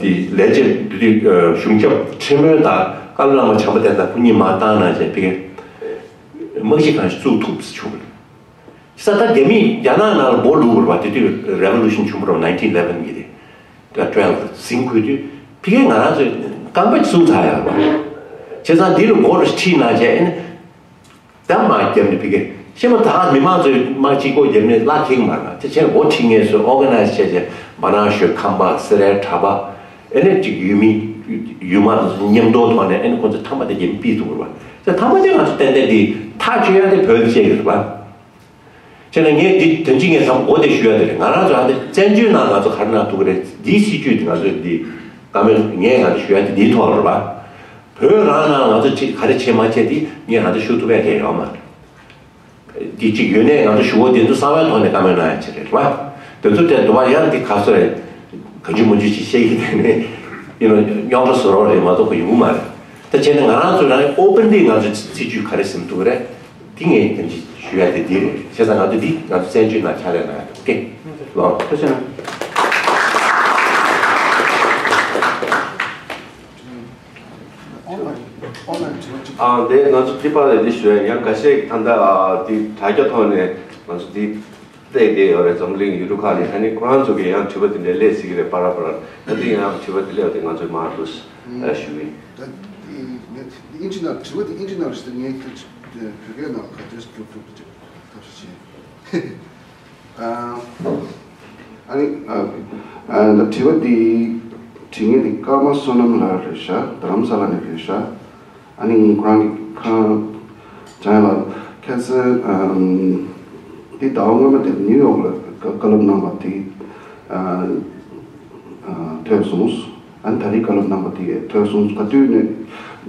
འདི་ལས་བྱེད་འདི་དུས་གཞུང་ཞབས་ཆེན་མོའི་དང་བཀའ་བློན་བླ་མ་བྱམས་པ་བསྟན་དང་སྐུ་ཉིད་མར་བཏང་གནང་བྱས་ཕ་གིའི་དམག་སྤྱི་ཁང་ཞིག་བཙུགས་ཐུབ་ཟེར་བྱུང་བ་རེད། ས་ད་རྒྱ་མིས་རྒྱ་ནག་ནང་ལ་འབོ་འགྲོ་བ་རེད་པ། དེ་དུས་རེ་ཝོ་ལུ་ཤན་བྱུང་བ་རེད། ནའིན་ཊིན་ཨི་ལེ་ཝེན་གི་དེ་ད་ཊུ་ཝེལ་ཕུ་ཟིང་འཁོད་དུས་ཕ་གིའི་ང་རང་ཚོས་རྐང་པ་བཙུགས་ཚར་ཡོད་རེད་པ། བྱས་ཙང་འདི་ལ་འབོ་རུ་ཁྲིད་གནང་བྱས་ཨ་ནི། ད་མར་བརྒྱབ་ནས་ཕ་གི་ཤེས་མ་ཐག་མི་མང་ཚོས་མར་གཅིག་པོ་བརྒྱབ་ནས་བརླག་ཁེགས་མ་རེད། དེ་བྱས་འོ་ཁྲིད་མཁན་ཚོས་ཨོར་ག་ནའི་ཛི་བྱས་བྱས་མ་ནང་ཞོལ་ཁམས་པ་སེ་རའི་གྲྭ་པ་ཨེ་ནས་ཅིག་ཡུལ་མི་ཡུལ་མ་དང་མཉམ་དུ་ཐོག་ནས་ཨེ་ནས་ཁོ་ཚོ་ཐ་མ་དེ་བརྒྱབ་ནས་ཕུད་ཐུབ་པ་རེད་པ། དེ་ཐ་མ་དེ་ང་ཚོ་ཏན་ཏན་དེ་ཐག་གཅོད་ཡ་དེ་བོད་ཀྱི་བཤད་ཀྱི་རེད་པ། བྱས་ན་ངས་འདི་དོན་གཅིག་ངས་བསམ་འོ་དེ་ཞུ་ཡ་དེ་རེད། ང་རང་ཚོ་ཨ་འདི་བཙན་བྱོལ་ནང་ང་ཚོ་ག་རེ་གནང་ཐུབ་ཀྱི་རེད། འདིའི་སྲིད་བྱུས་དེ་ང་ཚོས་འདི་བཀའ་མོལ་ངས་ང་ཚོ་ཞུ་ཡ་དེ་འདིའི་ཐོག་ལ་རེད་པ། བོད་རང་ནང་ང་ཚོ་ཅིག་ག་རེ་བྱེད་མ་བྱེད་དེ་ངས་ང་ཚོ་ཞུ་ཐུབ་ཡ་གང་ཡོད་མ་རེད། འདི་ཅིག་ཡོད་ནས་ང་ཚོ་ཞུ་བ་དེ་ཚོ་གསང་བའི་ཐོག་ནས་བཀའ་མོལ་གནང་ཡ་ཅིག་རེད་པ། དེ་ཚོ་དེ་འདུག་པ་ཡང་འདི་ག་ཚོད་རེད། ག་ཅུ་མ་ཅུ་ཅིག་བཤད་ཀྱི་དེ་ནས་ཡིན་ནོ་རྙོག་དྲ་བཟོ་རོགས་རེད་མ་གཏོགས་ཡོང་གི་མ་རེད། ད་བྱས་ན་ང་རང་ཚོ་རང་ཨོ་པན་ལི་ང་ཚོ་སྲིད་བྱུས་ག་རེ་ཟིན་ཐུབ་རེད། འདི་ངས་དེ་འདྲ་ཞུ་ཡ་དེ་འདི་རེད། བྱས་ཙང་ང་ཚོ་འདི་ང་ཚོ་བཙན་བྱོལ་ནང་ཕྱག་ལས་གནང་ཡ་རེད། ཨོ་ཀེ། ལགས་སོ། ཐུགས་རྗེ་གནང་། ཨང་། དེ་ང་ཚོ་ཏི་པ་ལས་འདི་ཞུ་ཡ་ཡང་འགའ་ཤས་ད་ལྟ་ཨ་འདི་དྲ་རྒྱ་ཐོག་ནས་ང་ཚོ་འདི་བལྟས་བསྡད་ཡོད་རེད། འཛམ་གླིང་ཡུལ་གྲུ་ཁག་ནས། ད་ནི་ཁོ་རང་ཚོ་གིས་ཡང་དྲི་བ་དེ་འདྲ་སླེབས་སྲིད་ཀྱི་རེད། པ་ར་པ་ར། ད་འདི་ཡང་དྲི་བ་དེ་སླེབས་ཏེ་ང་ཚོས་མར་འདུག་ཞུ་གི་ཡིན། ད་འདི་ངས་འདི་ཨིན་ཇི་ནང་དྲི་བ་དེ་ཨིན་ཇི་ནང་རེད་ཟེར། ངས་ཁྱོད་བོད་སྐད་ནང་ག་འདྲས་སྒྱུར་ཐུབ་ཀྱི་ཐབས་ཤེས་བྱེད། ཨ་ཨ་ནི་ཨ་ཨ་ད་དྲི་བ་འདི་དྲི་མཁན་འདི་ཀརྨ་བསོད་ནམས་ལགས་རེད་ཤག་རྡ་རམ་ས་ལ་ནས་རེད་ཤག་ཨ་ནི་ཁོ་རང་གི་ཁ་བྱང་ལ་ཁ་སང་ཨམ་འདི་ཟླ་བ་སྔོན་མ་དེ་ནིའུ་ཡོག་ལ་བཀའ་བཀའ་སློབ་གནང་བ་དེ་ཨ་ཨ་ཐོས་སོང་། ཨ་ནི་ད་རེས་བཀའ་སློབ་གནང་པ་དེ་ཐོས་སོང་། ག་དུས་ནས་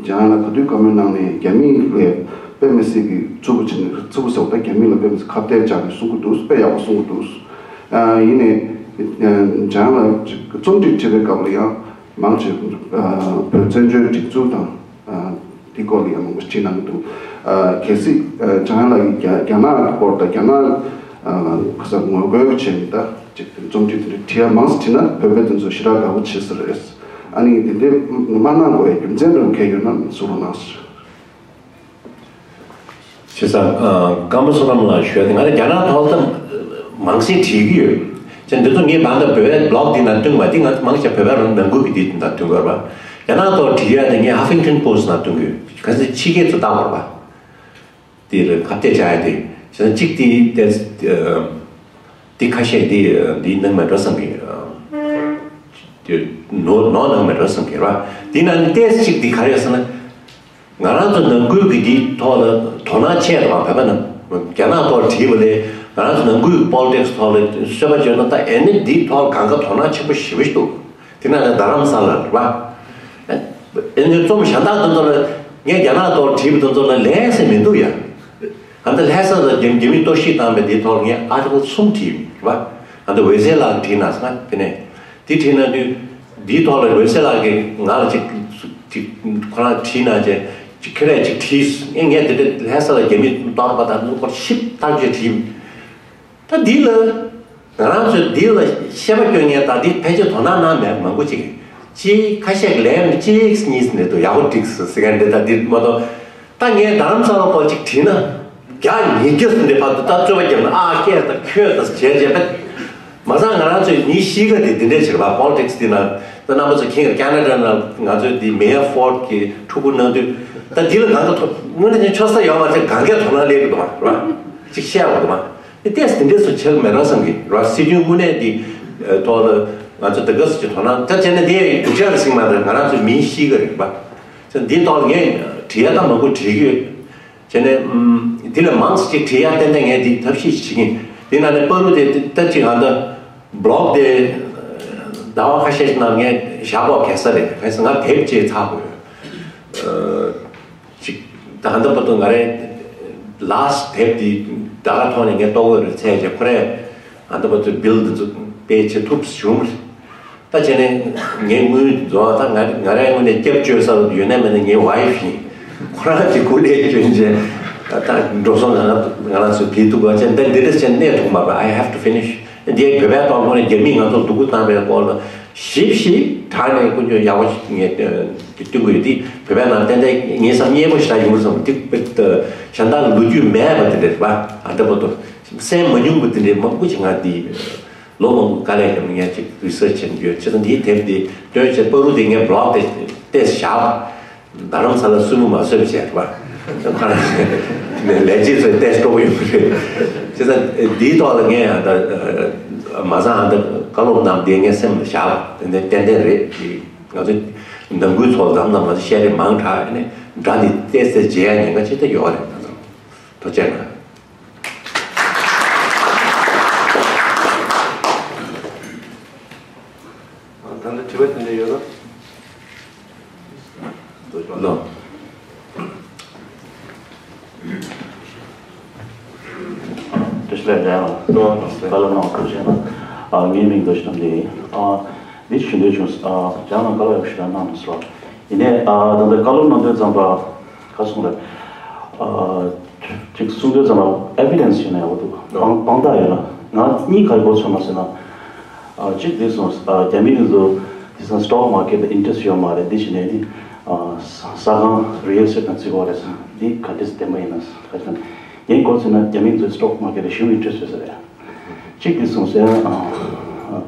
འཇམ་དབྱངས་ལགས་ག་དུས་བཀའ་མོལ་གནང་ནས་རྒྱ་མི་ལ་དཔེ་མི་སྲིད་ཀྱི་རྩུབ་པོ་བྱས་ནས། རྩུབ་པོ་ཟེར་བ་ད་རྒྱ་མི་ལ་དཔེ་མི་སྲིད་ཁ་གཏད་བཅག་ནས་གསུང་གི་འདུག་དཔེ་ཡག་པོ་གསུང་གི་འདུག་ཨ་ཡིན་ནའི་འཇམ་དབྱངས་ལགས་རྩོམ་སྒྲིག་བྱེད་པའི་སྐབས་ལ་ཡང་མང་ཆེ་བོད་བཙན་བྱོལ་སྒྲིག་འཛུགས་དང་དེ་སྐོར་ལ་ཡང་མང་པོ་བྲིས་གནང་གི་འདུག་གལ་སྲིད་འཇམ་དབྱངས་ལགས་ཀྱིས་རྒྱ་རྒྱ་ནག་གི་སྐོར་དང་རྒྱ་ནག་ག་ས་ངོ་རྒོལ་བྱས་ནས་ད་ཅིག་རྩོམ་སྒྲིག་དེ་འདྲ་བྲིས་ཡ་མང་ཙམ་བྲིས་ན་བོད་པ་དེ་ཚོ་ཞེ་དྲག་དགའ་པོ་བྱེད་ས་རེད། ཨ་ནི་དེ་འདྲའི་མ་གནང་དགོས་ཡ་རྒྱུ་མཚན་རེ་བ་གལ་ཡོད་ན་གསུང་རོགས་གནང་ཟེར། བྱས་ཙང་ཀརྨ་བསོད་ནམས་ལགས་ཞུ་ཡ་དེ། ང་རང་རྒྱ་ནག་ཐོག་ལ་མང་ཤས་བྲིས་ཀྱི་ཡོད། ཅེས་འདི་ཚོ་ངས་ད་ལྟ་བོད་པའི་བི་ལོག་འདི་ནང་བཏོན་པ་འདི་ང་མང་ཆེ་བོད་པ་རང་ནང་ཁུལ་གྱི་འདི་ནང་བཏོན་དགོས་པ། རྒྱ་ནག་ཐོག་བྲིས་ཡ་དེ་ངས་ཧ་ཕིང་ཊོན་པོ་སི་ཊི་ནང་བཏོན་གྱི་ཡོད། གལ་སྲིད་ཕྱི་རྒྱལ་ཚོ་ལྟ་དགོས་པ། དེ་ལ་ཁ་གཏད་བཅག་ཡ་དེ། བྱས་ཙང་གཅིག་དེ་དེ་དེ་ཁ་ཤས་དེ་འདི་གནང་མེད་འགྲོ་བསམ་གི། དེ་ནོར་ནོར་གནང་མེད་འགྲོ་བསམ་གི་རེད་བ། དེ་ནང་ནས་ཏོག་ཙམ་གཅིག་དེ་ག་རེ་ཟེར་ན། ང་རང་ཚོ་ནང་ཁུལ་གྱི་འདིའི་ཐོག་ལ་དོ་སྣང་ཆེ་དང་བོད་པ་རྣམས་རྒྱ་ནག་ཐོག་བྲིས་པ་ལས་ང་རང་ཚོ་ནང་ཁུལ་གྱི་པོ་ལི་ཊིག་སི་ཐོག་ལ་བཤད་པ་བརྗོད་ན། ད་ཨེ་ནི་འདིའི་ཐོག་ལ་གང་ག་དོ་སྣང་ཆེན་པོ་ཞེ་པོ་ཞིག་འདུག་དེ་ན་ད་རྡ་རམ་ས་ལ་རེད་པ། ཨེ་ནི་རྩོམ་གཞན་དག་དེ་ཚོ་ལ་ངས་རྒྱ་ནག་ཐོག་བྲིས་པ་དེ་ཚོ་ལ་ལན་ཟེར་མི་འདུག་ཡ། ཨ་ད་ལྷ་ས་ལ་རྒྱ་རྒྱ་མིས་གཏོར་བཤིག་བཏང་བའི་དེའི་ཐོག་ལ་ངས་ཨར་ཊི་ཀལ་གསུམ་བྲིས་ཡོད་རེད་པ། ཨ་ད་འོད་ཟེར་ལགས་བྲིས་གནང་སོང་ང་དེ་ནས། དེ་བྲིས་གནང་དུས་འདིའི་ཐོག་ལ་འོད་ཟེར་ལགས་ཀྱིས་ང་ལ་ཅིག་ཅིག་ཁོ་རང་བྲིས་གནང་བྱས་ཅིག་ཁྱོད་རས་ཅིག་བྲིས། ངས་ངས་དེ་འདྲ་ལྷ་ས་ལ་རྒྱ་མི་གཏོར་པ་དང་ལུང་པར་ཞིབ་ཐག་ཆོད་བྲིས། ད་འདི་ལ་ང་རང་ཚོས་འདི་ལ་བཤད་པ་སྐྱོན་མཁན་དང་འདི་ཕལ་ཆེར་དོ་སྣང་གནང་མེད་མང་པོ་ཅིག་གིས། ཁ་ཤས་ཀྱིས་ལན་གཅིག་གཉིས་ནས་འདུག་ཡག་པོ་འགྲིག་ཟེར་ཟེར་མཁན་འདི་དང་འདི་མ་གཏོགས། ད་ངས་རྡ་རམ་ས་ལ་སྐོར་ཅིག་བྲིས་ན་བརྒྱ་ཉིས་བརྒྱ་ཟིན་ཏེ་བར་དུ་ད་རྩོད་པ་བརྒྱབ་ན། ཨ་ཁྱེད་དང་ཁྱོད་དང་བྱས་བྱས་པས། མ་ཚང་ང་རང་ཚོའི་མིའི་གཤིས་ཀ་དེ་འདི་འདྲས་བྱེད་པ། པོ་ལི་ཊིག་སི་འདི་ན་ད་རྣམ་པ་ཚོ་མཁྱེན་གྱི་རེད། ཀ་ན་ཌ་ན་ང་ཚོའི་འདི་མེ་ཡར་ཧྥོར་ཌི་གི་ཕྲུ་གུ་གནང་དུས། ད་འདི་ལ་གང་ག་ཐོ་དངོས་གནས་ནས་ཆོག་ས་ཡོད་མ་རེད། གང་གས་དོ་སྣང་སླེབས་ཀྱི་འདུག་མ་རེད་པ། ཅིག་བཤད་པ་འདུག་མ། ཨེ་ཏོག་ཙམ་དེ་འདྲས་སུ་བྱེད་ཀྱི་མེད་འགྲོ་བསམ་གྱི་རེད། སྲིད་དོན་དངོས་གནས་འདི་ཐོག་ལ་ང་ཚོ་དེ་ག་ཚོད་ཅིག་དོ་སྣང་ད་བྱས་ན་དེ་སྡུག་ཅག་གི་ཟིན་མ་རེད། ང་རང་ཚོའི་མིའི་གཤིས་ཀ་རེད་པ། ཚེ་འདིའི་ཐོག་ལ་ངས་བྲིས་ཡ་ད་མང་པོ་བྲིས་ཀྱི་ཡོད། བྱས་ནས་ཨམ་འདི་ལས་མང་ཙམ་ཅིག་བྲིས་ཡ་ཏན་ཏན་ངས་འདི་ཐབས་ཤེས་ཤིག་བྱེད་ཀྱི་ཡིན། དེ་ནང་ནས་བར་དུ་དེ་ད་ཅིག་ང་ད་བི་ལོག་དེ་ཟླ་བ་ཁ་ཤས་ཤིག་ནང་ངས་བཞག་གོ་གེ་སར་རེད། གང་ཡིན་ཟེར་ང་དེབ་ཅིག་ཚགས་དགོས། ཅིག་ད་ལྟ་བར་དུ་ང་རའི་ལཱ་སི་ཊི་དེབ་འདི་ད་ག་ཐོག་ནས་ངས་ལྟ་དགོས་རེད་ཚད་བྱས། ཁོ་རས་ད་ལྟ་བར་དུ་བིལ་འདི་ཚོ་པེ་བྱེད་ཐུབ་བྱུང་། ད་བྱས་ནས་ངའི་དངུལ་རྫོགས། ད་ང་ང་རའི་དངོས་གནས་སྐྱབས་བཅོལ་ས་ཡོད་ན་མེད་ན་ངའི་ཝའི་ཕི་ཡིན། ཁོ་རང་གི་སྐུ་ལས་བསྐྱོན་བྱས་ད་འགྲོ་སོང་ང་ང་རང་ཚོས་བྲིས་ཐུབ་པ་བྱས། ད་འདི་འདྲ་བྱས་གནས་ཐུབ་མ་རེད། I have to finish. འདིའི་བོད་པའི་ཐོག་ནས་རྒྱ་མིས་ང་ཚོར་སྡུག་པོ་བཏང་བའི་སྐོར་ལ་ཞིབ་ཞིབ་དྲངས་ནས་ཀུན་སྤྱོད་ཡག་པོ་ཞིག་ངས་སྟོན་གྱི་ཡོད་དེ། བོད་པའི་ནང་ཏན་ཏན་ངའི་བསམ་ཡག་པོ་ཞེ་དྲག་ཡོང་གི་རེད་བསམ། ཏིག་པེ་ཏི་གཞན་དག་ལོ་རྒྱུས་མེད་པ་དེ་འདྲ་རེད་པ། ཨ་འདྲ་པོ་དང་གསན་མ་མྱོང་པ་དེ་འདྲའི་མང་པོ་ཞིག་ང་འདི་ལོ་མང་པོ་དཀའ་ལས་བརྒྱབ་ནས་ངས་ཅིག་རི་སར་ཆི་བྱས་ནས་ཡོད། བྱས་ཙང་འདིའི་དེབ་འདི་སྟོན་བྱས་པ་རུ་དེ་ངས་བི་ལོག་དེ་བལྟས་བཞག་རྡ་རམ་ས་ལ་སུ་མུ་མ་བཟོས་པ་བྱས་རེད་པ། ཁོ་རང་ནས་ལས་བྱེད་ཚོས་བལྟས་སྤྲོ་པོ་ཡོད་པ་རེད། བྱས་ཙང་འདིའི་ཐོག་ལ་ངས་ཡང་ད་མ་ཚང་ཨ་ད་བཀའ་སློབ་གནང་དེ་ངས་སེམས་ལ་བཞག་དེ་ནས་ཏན་ཏན་རེད། ང་ཚོ་ནང་ཁུལ་ཚོ་ལ་འཛམ་ཐང་ང་ཚོ་ཤེས་རིག་མང་དྲགས་ནས་སྒྲ་འདི་བལྟས་ཚེ་བརྗེད་ཡ་ཉེན་ཁ་ཅི་ལྟར་ཡོད་རེད། ང་ཚོ་ཐུགས་རྗེ་གནང་། ད་ལྟ་དྲི་བ་དེ་འདྲ་ཡོད་ན། ལོ། བཀྲ་ཤིས་བདེ་ལེགས། ལོ། བཀའ་སློབ་གནང་བ་ཐུགས་རྗེ་གནང་། ཨ་ངའི་མིང་རྡོ་རྗེ་དམ་བདེ་ཡིན། ཨ་འདི་ཞུ་འདོད་བྱུང་། ཨ་རྒྱ་ནག་བཀའ་སློབ་ཞུ་དག་གནང་མ་སོང་། ཡིན་ནའི་ཨ་ད་ལྟ་བཀའ་སློབ་གནང་དུས་ཙམ་པ་ག་སོང་རེད། ཨ་ཅིག་གསུང་དུས་ཙམ་པ་ཨེ་བི་ཌེན་སི་ཞིག་ནས་ཡག་པོ་འདུག་དབང་དབང་རྟགས་ཡོད་ན། ང་གཉིས་ག་རེ་གོ་ཚོད་མ་ཟེར་ན། ཨ་གཅིག་འདི་སོང་། ཨ་རྒྱ་མི་འདི་ཚོ་དེང་སང་སི་ཊོག་མར་ཀེཊ་ལ་ཨིན་ཊི་རེ་སི་ཊི་ཡོད་མ་རེད། འདི་བྱས་ནས་ནི་ཨ་ས་ས་ཁང་རི་ཡལ་ཨེ་སི་ཊེཊ་ནང་བརྩི་གི་ཡོད་རེད་ཟེར། འདི་ག་འདྲས་བདེན་པ་ཡིན་ན་ག་ཅི་ལབ་ན། ངས་གོ་ཚོད་ན་རྒྱ་མི་འདི་ཚོ་སི་ཊོག་མར་ཀེཊ་ལ་ཞེ་པོ་ཨིན་ཊི་རེ་སི་ཊི་ཡོད་ས་རེད། གཅིག་འདི་སོང་ཟེར། ཨ་ཨ་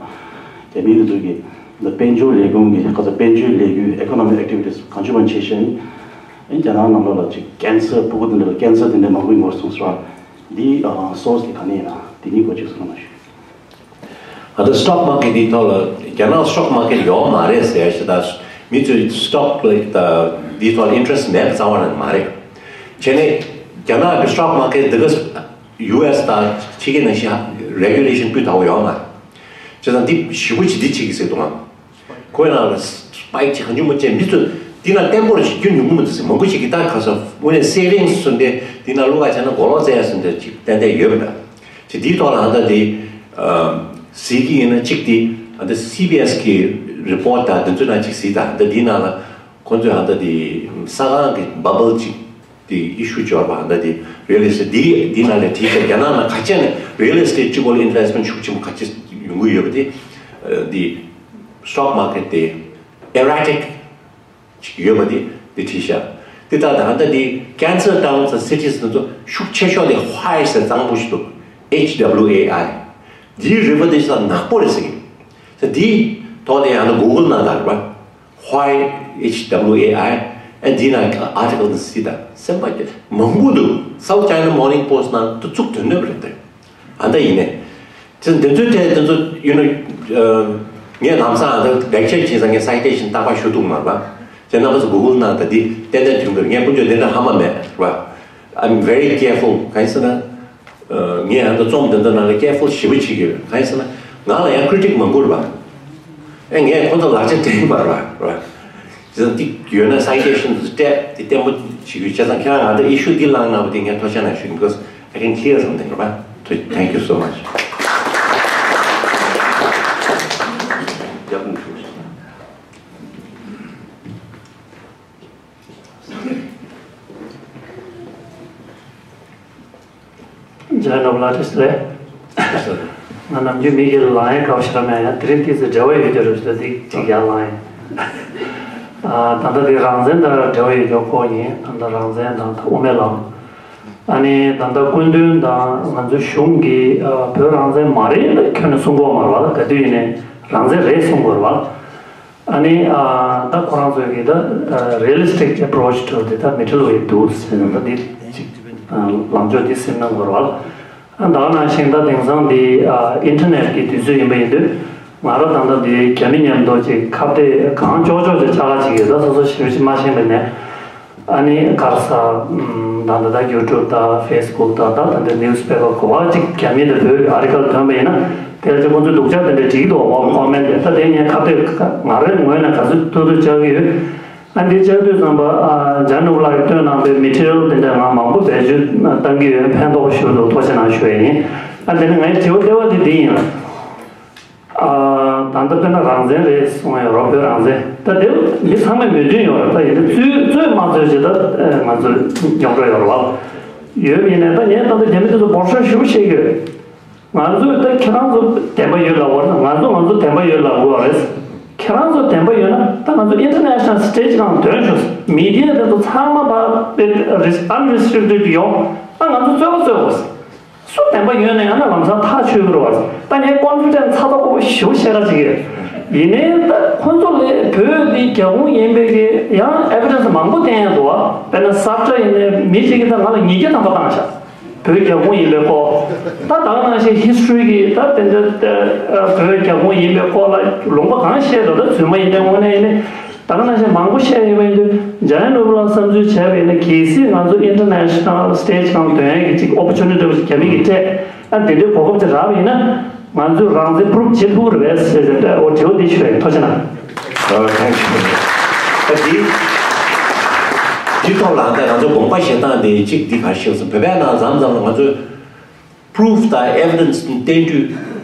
རྒྱ་མི་འདི་ཚོ་གི་འདི་དཔལ་འབྱོར་ལས་ཁུངས་ཀྱི་ག་ཚོད་དཔལ་འབྱོར་ལས་འགུལ་ཨི་ཀོ་ནོ་མིག་ཨེག་ཊི་བི་ཊི་སི་གང་བྱུང་བ་བྱེད་བཞིན། ཨ་རྒྱ་ནག་ནང་ལོགས་ལ་ཅིག་ཀེན་སར་ཕྲུ་གུ་འདི་འདྲ་ལ་ཀེན་སར་འདི་འདྲ་མང་པོ་ཡོང་བ་སོང་ཟེར་བ། འདི་ཨ་སོར་སི་དེ་ག་ནས་ཡིན་ན་དེ་གཉིས་སྐོར་ཅིག་གསུང་གནང་ཞུ། ཨ་ད་སི་ཊོག་མར་ཀེཊ་འདིའི་ཐོག་ལ་རྒྱ་ནག་སི་ཊོག་མར་ཀེཊ་ཡོད་མ་རེད་ཟེར་ཞེ་དྲག་མི་ཚོས་སི་ཊོག་ལ་ད་འདིའི་ཐོག་ལ་ཨིན་ཊི་རེ་སི་ཊི་མེད་པ་རྩ་བ་ནས་མ་རེད། བྱས་ནས་རྒྱ་ནག་གི་སི་ཊོག་མར་ཀེཊ་འདི་ག་ཡུ་ཨེ་སི་དང་ཕྱི་རྒྱལ་ནང་བཞིན་རེ་གུ་ལེ་ཤན་སྤུས་དག་པོ་ཡོད་མ་རེད། བྱས་ཙང་འདི་ཞེ་པོ་ཅིག་འདི་བྱེད་ཀྱི་ཟེར་འདུག་ཨང་། ཁོའི་ནང་ལ་ པའི་ཅིག་གང་བྱུང་མ་བྱས་མི་ཚོས་འདི་ན་བརྟན་པོར་ཞིག་རྒྱུ་ཉུང་གི་མི་འདུག་ཟེར། མང་པོ་ཞིག་གིས་ད་ག་ས་དངོས་གནས་སེ་བིང་སི་བཟོ་འདྲ་འདི་ན་བླུག་ག་བྱས་ན་མགོ་ལོག་བཙལ་ཡ་བཟོ་འདྲ་ཅིག་ཏན་ཏན་ཡོད་པ་འདྲ། ཅིག་འདིའི་ཐོག་ལ་ཨ་ད་འདི་གཟིགས་ཀྱི་ཡིན་ན་གཅིག་འདི་ཨ་ད་སི་བི་ཨེ་སི་གི་རི་པོར་ཊི་དང་འདི་ཚོའི་ནང་གཅིག་གཟིགས་དང་། ཨ་ད་འདིའི་ནང་ལ་ཁོང་ཚོས་ཨ་ད་འདི་ས་ཁང་གི་བྷ་བལ་ཅིག་དེ་ཨི་ཤུ་འབྱོར་བ་འདི་དེ་རི་ཡལ་ཨེ་སི་ཊེཊ་འདི་འདི་ནང་ལ་བྲིས་ཏེ། རྒྱ་ནག་ནང་ག་ཅན་རི་ཡལ་ཨེ་སི་ཊེཊ་གཅིག་པོ་ལ་ཨིན་ཝེ་སི་ཊི་མེན་ཊི་ཤུགས་ཆེན་པོ་ག་ཅི་ཡོང་གི་ཡོད་པ་དེ། འདི་སི་ཊོག་མར་ཀེཊ་དེ་ཨེ་ར་ཊིག་ཅིག་ཡོད་པ་དེ་དེ་བྲིས་ཤག་དེ་ལྟར་ད་ལྟ་དེ་ཀེན་སར་ཊའུན་དང་སི་ཊིས་དེ་ཚོ་ཤུགས་ཆེ་ཤོས་དེ་ཧ་ཝའེ་ཟེར་གཙང་པོ་ཞིག་འདུག་ཨེཆ་ཌབ་ལིའུ་ཨེ་ཨའི། འདིའི་རི་པོར་ཊི་དེ་ཤ་ནག་པོ་རེད་ཟེར་གི། ད་འདིའི་ཐོག་ནས་ཡང་ན་གུ་གལ་ནང་ལྟར་བ། Why H W A I? ཨ་འདི་ན་ཨར་ཊི་ཀལ་ནི་སི་དང་སེམས་པ་སྐྱོ་མང་པོ་འདུག South China Morning Post ནང་དུ་བཙུགས་དོན་ནོ་རེད་དེ། ཨ་འདི་ཡིན་ནས། དེ་འདི་ཚོའི་གྲས་དེ་ཚོ་you know ངས་ལམ་སང་ཨ་འདི་ལེག་ཆར་བྱེད་ས་ངས་སའི་ཊེ་ཤན་རྟག་པར་ཞུ་ཐུབ་མ་རེད་པ། དེ་རྣམ་པ་ཚོ་གུ་གལ་ནང་ད་འདི་ཏན་ཏན་ཐོན་གི་རེད། ངས་ཀུན་སྤྱོད་དེ་འདྲ་ཧ་མ་མེད་རེད་པ། I'm very careful. གང་ཡིན་ཟེར་ན། ངས་ཨ་ད་རྩོམ་འདི་འདི་ནང་ལ་ཀེར་ཕུལ་ཞེ་པོ་བྱེད་ཀྱི་ཡོད། གང་ཡིན་ཟེར་ན་ང་ལ་ཡང་ཀི་རི་ཊིག་མང་པོ་རེད་པ། ཨེ་ངས་ཁོང་ཚོ་ལག་ཆ་སྤྲད་ཀྱི་མ་རེད་པ། རེད་པ། དེ་ཚོ་འདི་ཡོད་ན་སའི་ཊེ་ཤན་དེ་སྤྲད་དེ་བརྟན་པོ་བྱེད་ཀྱི་ཡོད། བྱས་ཙང་ཁྱེད་རང་ང་ད་ཨི་ཤུ་འདི་བསླངས་གནང་བ་དེ་ངས་ཐུགས་རྗེ་གནང་ཞུ། Because I can clear something རེད་པ། Thank you so much. ཇོན་ནོ་བྷེལ་ཨར་ཊིསི་རེད། ང་ནམ་རྒྱུན་མི་གི་ལ་ཡན་དགའ་ཤོས་མེད་ཡང་དེ་རིང་ཏོག་ཙམ་འབྲེལ་བ་ཡོད་རྒྱུ་རེད་ཟེར་ཏེ་ཅིག་ཡར་ལངས་ཡིན། ཨ་ད་ལྟ་དེ་རང་བཙན་དང་འབྲེལ་བ་ཡོད་རྒྱུ་ཁོ་ཡིན། ད་ལྟ་རང་བཙན་དང་ད་དབུ་མའི་ལམ། ཨ་ནི་ད་ལྟ་སྐུ་མདུན་དང་ང་ཚོའི་གཞུང་གིས་ཨ་བོད་རང་བཙན་མ་རེད་ལ་ཁྱོན་ནས་གསུང་གི་ཡོད་མ་རེད་པ། ག་དུས་ཡིན་ནའི་རང་བཙན་རེད་གསུང་གི་ཡོད་རེད་པ། ཨ་ནི་ཨ་ད་ཁོ་རང་ཚོས་ཀྱི་ད་realistic approach to the middle way དུ་ཟེར་ན་ད་འདི་ཅིག་ཨ་ལངས་ཕྱོགས་འདི་སེམས་ནང་འགོར་བ། ཨ་ད་ནང་བཞིན་ད་དེང་སང་འདི་ཨ་ཨིན་ཊར་ནེཊ་ཀྱི་དུས་ཚོད་ཡིན་པ་ཡིན་དུས། ང་རང་ད་ལྟ་འདི་རྒྱ་མི་མཉམ་དུ་ཅིག་ཁ་གཏད་གང་ལྕོག་ལྕོག་ཅིག་ཆགས་ཀ་ཅིག་ཡོད། ད་སོ་སོ་ཞེ་པོ་ཅིག་མ་ཤེས་པ་ནས། ཨ་ནི་ག་རེ་ཟ། ད་ད་ད་ཡུ་ཊུབ་དང་ཕེ་སི་བུག་དང་ད་ད་འདི་ནིའུ་སི་པེ་པར་གོ་བ་ཅིག་རྒྱ་མི་དང་བོད་ཀྱི་ཨར་ཊི་ཀལ་ཐོན་པ་ཡིན་ན། དེ་ལ་ཅིག་ཁོང་ཚོས་སྡུག་ཅག་དེ་འདྲ་བྲིས་འདུག་འོ་ཀོ་མེན་ཊི་དེ། ད་དེ་ངས་ཁ་གཏད་ང་རའི་ངོས་ནས་ག་ཚོད་ཐུབ་ཐུབ་བཅར་གྱི་ཡོད། ཨ་འདི་བཅར་དུས་ཙམ་པ་ཨ་ཇོན་ནོ་བྷེལ་ལགས་ཀྱིས་བཏོན་གནང་པའི་མེ་ཊི་རི་ཡལ་དེ་འདྲ་ང་མང་པོ་བེད་སྤྱོད་གཏང་གི་ཡོད། ཕན་ཐོགས་ཞེ་པོ་འདུག་ཐུགས་རྗེ་གནང་ཞུ་ཡ་ཡིན། ཨ་དེ་ནས་ངའི་དྲི་བ་ལྟེ་བ་དེ་འདི་ཡིན། ཨ་ད་ལྟ་དཔེར་ན་རང་བཙན་རེད་གསུངས་ཡོད་རེད་པ། བོད་རང་བཙན། ད་དེ་མི་ཚང་མས་མོས་མཐུན་ཡོད་རེད། ད་ཡིན་ན་རྩོད་རྩོད་མ་རྩོད་ཅེས་ད་ང་ཚོ་མཉམ་འགྲོ་ཡོད་རེད་པ། ཡོད་པ་ཡིན་ནའི་ད་ངས་ད་ལྟ་རྒྱ་མི་དེ་ཚོ་འབོར་ཤོག་ཞེ་པོ་བཤད་ཀྱི་ཡོད། ང་ཚོས་ད་ཁྱེད་རང་ཚོ་བདེན་པ་ཡོད་ལབ་དགོས་རེད། ང་ཚོ་ང་ཚོ་བདེན་པ་ཡོད་ལབ་དགོས་རེད། ཁྱེད་རང་ཚོ་བདེན་པ་ཡོད་ན་ད་ང་ཚོ་ཨིན་ཊར་ནེ་ཤ་ནལ་སི་ཊེ་ཇི་སྒང་འདོན་ཆོག་མི་ཌི་ཡ་དེ་ཚོ་ཚང་མ་ཕར་ཨན་རི་སི་ཊིག་ཊེཌ་ཡོང་། ད་ང་ཚོ་རྩོད་པ་རྩོད་དགོས། སུ་བདེན་པ་ཡོད་ན་ཡང་ན་ལམ་སང་ཐག་ཆོད་ཀྱི་རེད་པ། ད་ངས་ཀོན་ཕི་ཌེན་སི་ཚ་ཐག་པོ་ཞེ་པོ་བཤད་ར་ཅིག་ཡིན། ཡིན་ནའི་ད་ཁོ་ཚོ་ལས་བོད་འདི་རྒྱ་གུང་ཡིན་པའི་གི་ཡང་ཨེ་བི་ཌེན་སི་མང་པོ་བསྟན་ཡ་འདུག་པ། དཔེར་ན་ས་བཀྲ་ཡིན་ནའི་མི་གཅིག་གིས་ད་ང་ལ་ཉིས་བརྒྱ་ཐམ་པ་བཏང་ཤག་བོད་རྒྱ་གུང་ཡིན་པའི་སྐོར། ད་ད་ག་ནང་བཞིན་ཧི་སི་ཊོ་རི་གི་ད་དེ་འདྲ་བོད་རྒྱ་གུང་ཡིན་པའི་སྐོར་ལ་ལུང་པ་གང་བཤད་འདུག་ད་རྫུན་མ་ཡིན་ནའི་དངོས་གནས་ཡིན་ནའི། ད་ག་ནང་བཞིན་མང་པོ་བཤད་ཡོད་པ་ཡིན་དུས་ཇོན་ནོ་བྷེལ་ལ་བསམ་ཚུལ་བྱས་པ་ཡིན་ན་གལ་སྲིད་ང་ཚོ་ཨིན་ཊར་ནེ་ཤ་ནལ་སི་ཊེ་ཇི་སྒང་འདོན་ཡས་ཀྱི་ཅིག་ཨོ་པོར་ཅུ་ནི་ཊི་འདྲ་པོ་ཅིག་རྒྱ་མི་གིས་སྤྲད། ཨ་དེ་འདྲའི་གོ་སྐབས་ཅིག་རག་པ་ཡིན་ན་ང་ཚོས་རང་བཙན་པུ་རུབ་བྱེད་ཐུབ་ཀྱི་རེད་པས་ཟེར་ཟེར་ཏེ་འོ་དྲི་བ་འདི་ཞུ་ཡ་ཡིན། ཐུགས་རྗེ་གནང་། ཨོ་ཐེང་ཀིའུ། ད་འདི་འདི་ཐོག་ལ་ད་ང་ཚོ་དགོངས་པ་བཞེས་སྟངས་དེ་གཅིག་འདི་ག་རེ་ཤེས་སོང་། བོད་པའི་ནང་མཚམས་མཚམས་ལ་ང་ཚོས་པུ་རུབ་དང་ཨེ་བི་ཌེན་སི་བསྟན་དུས་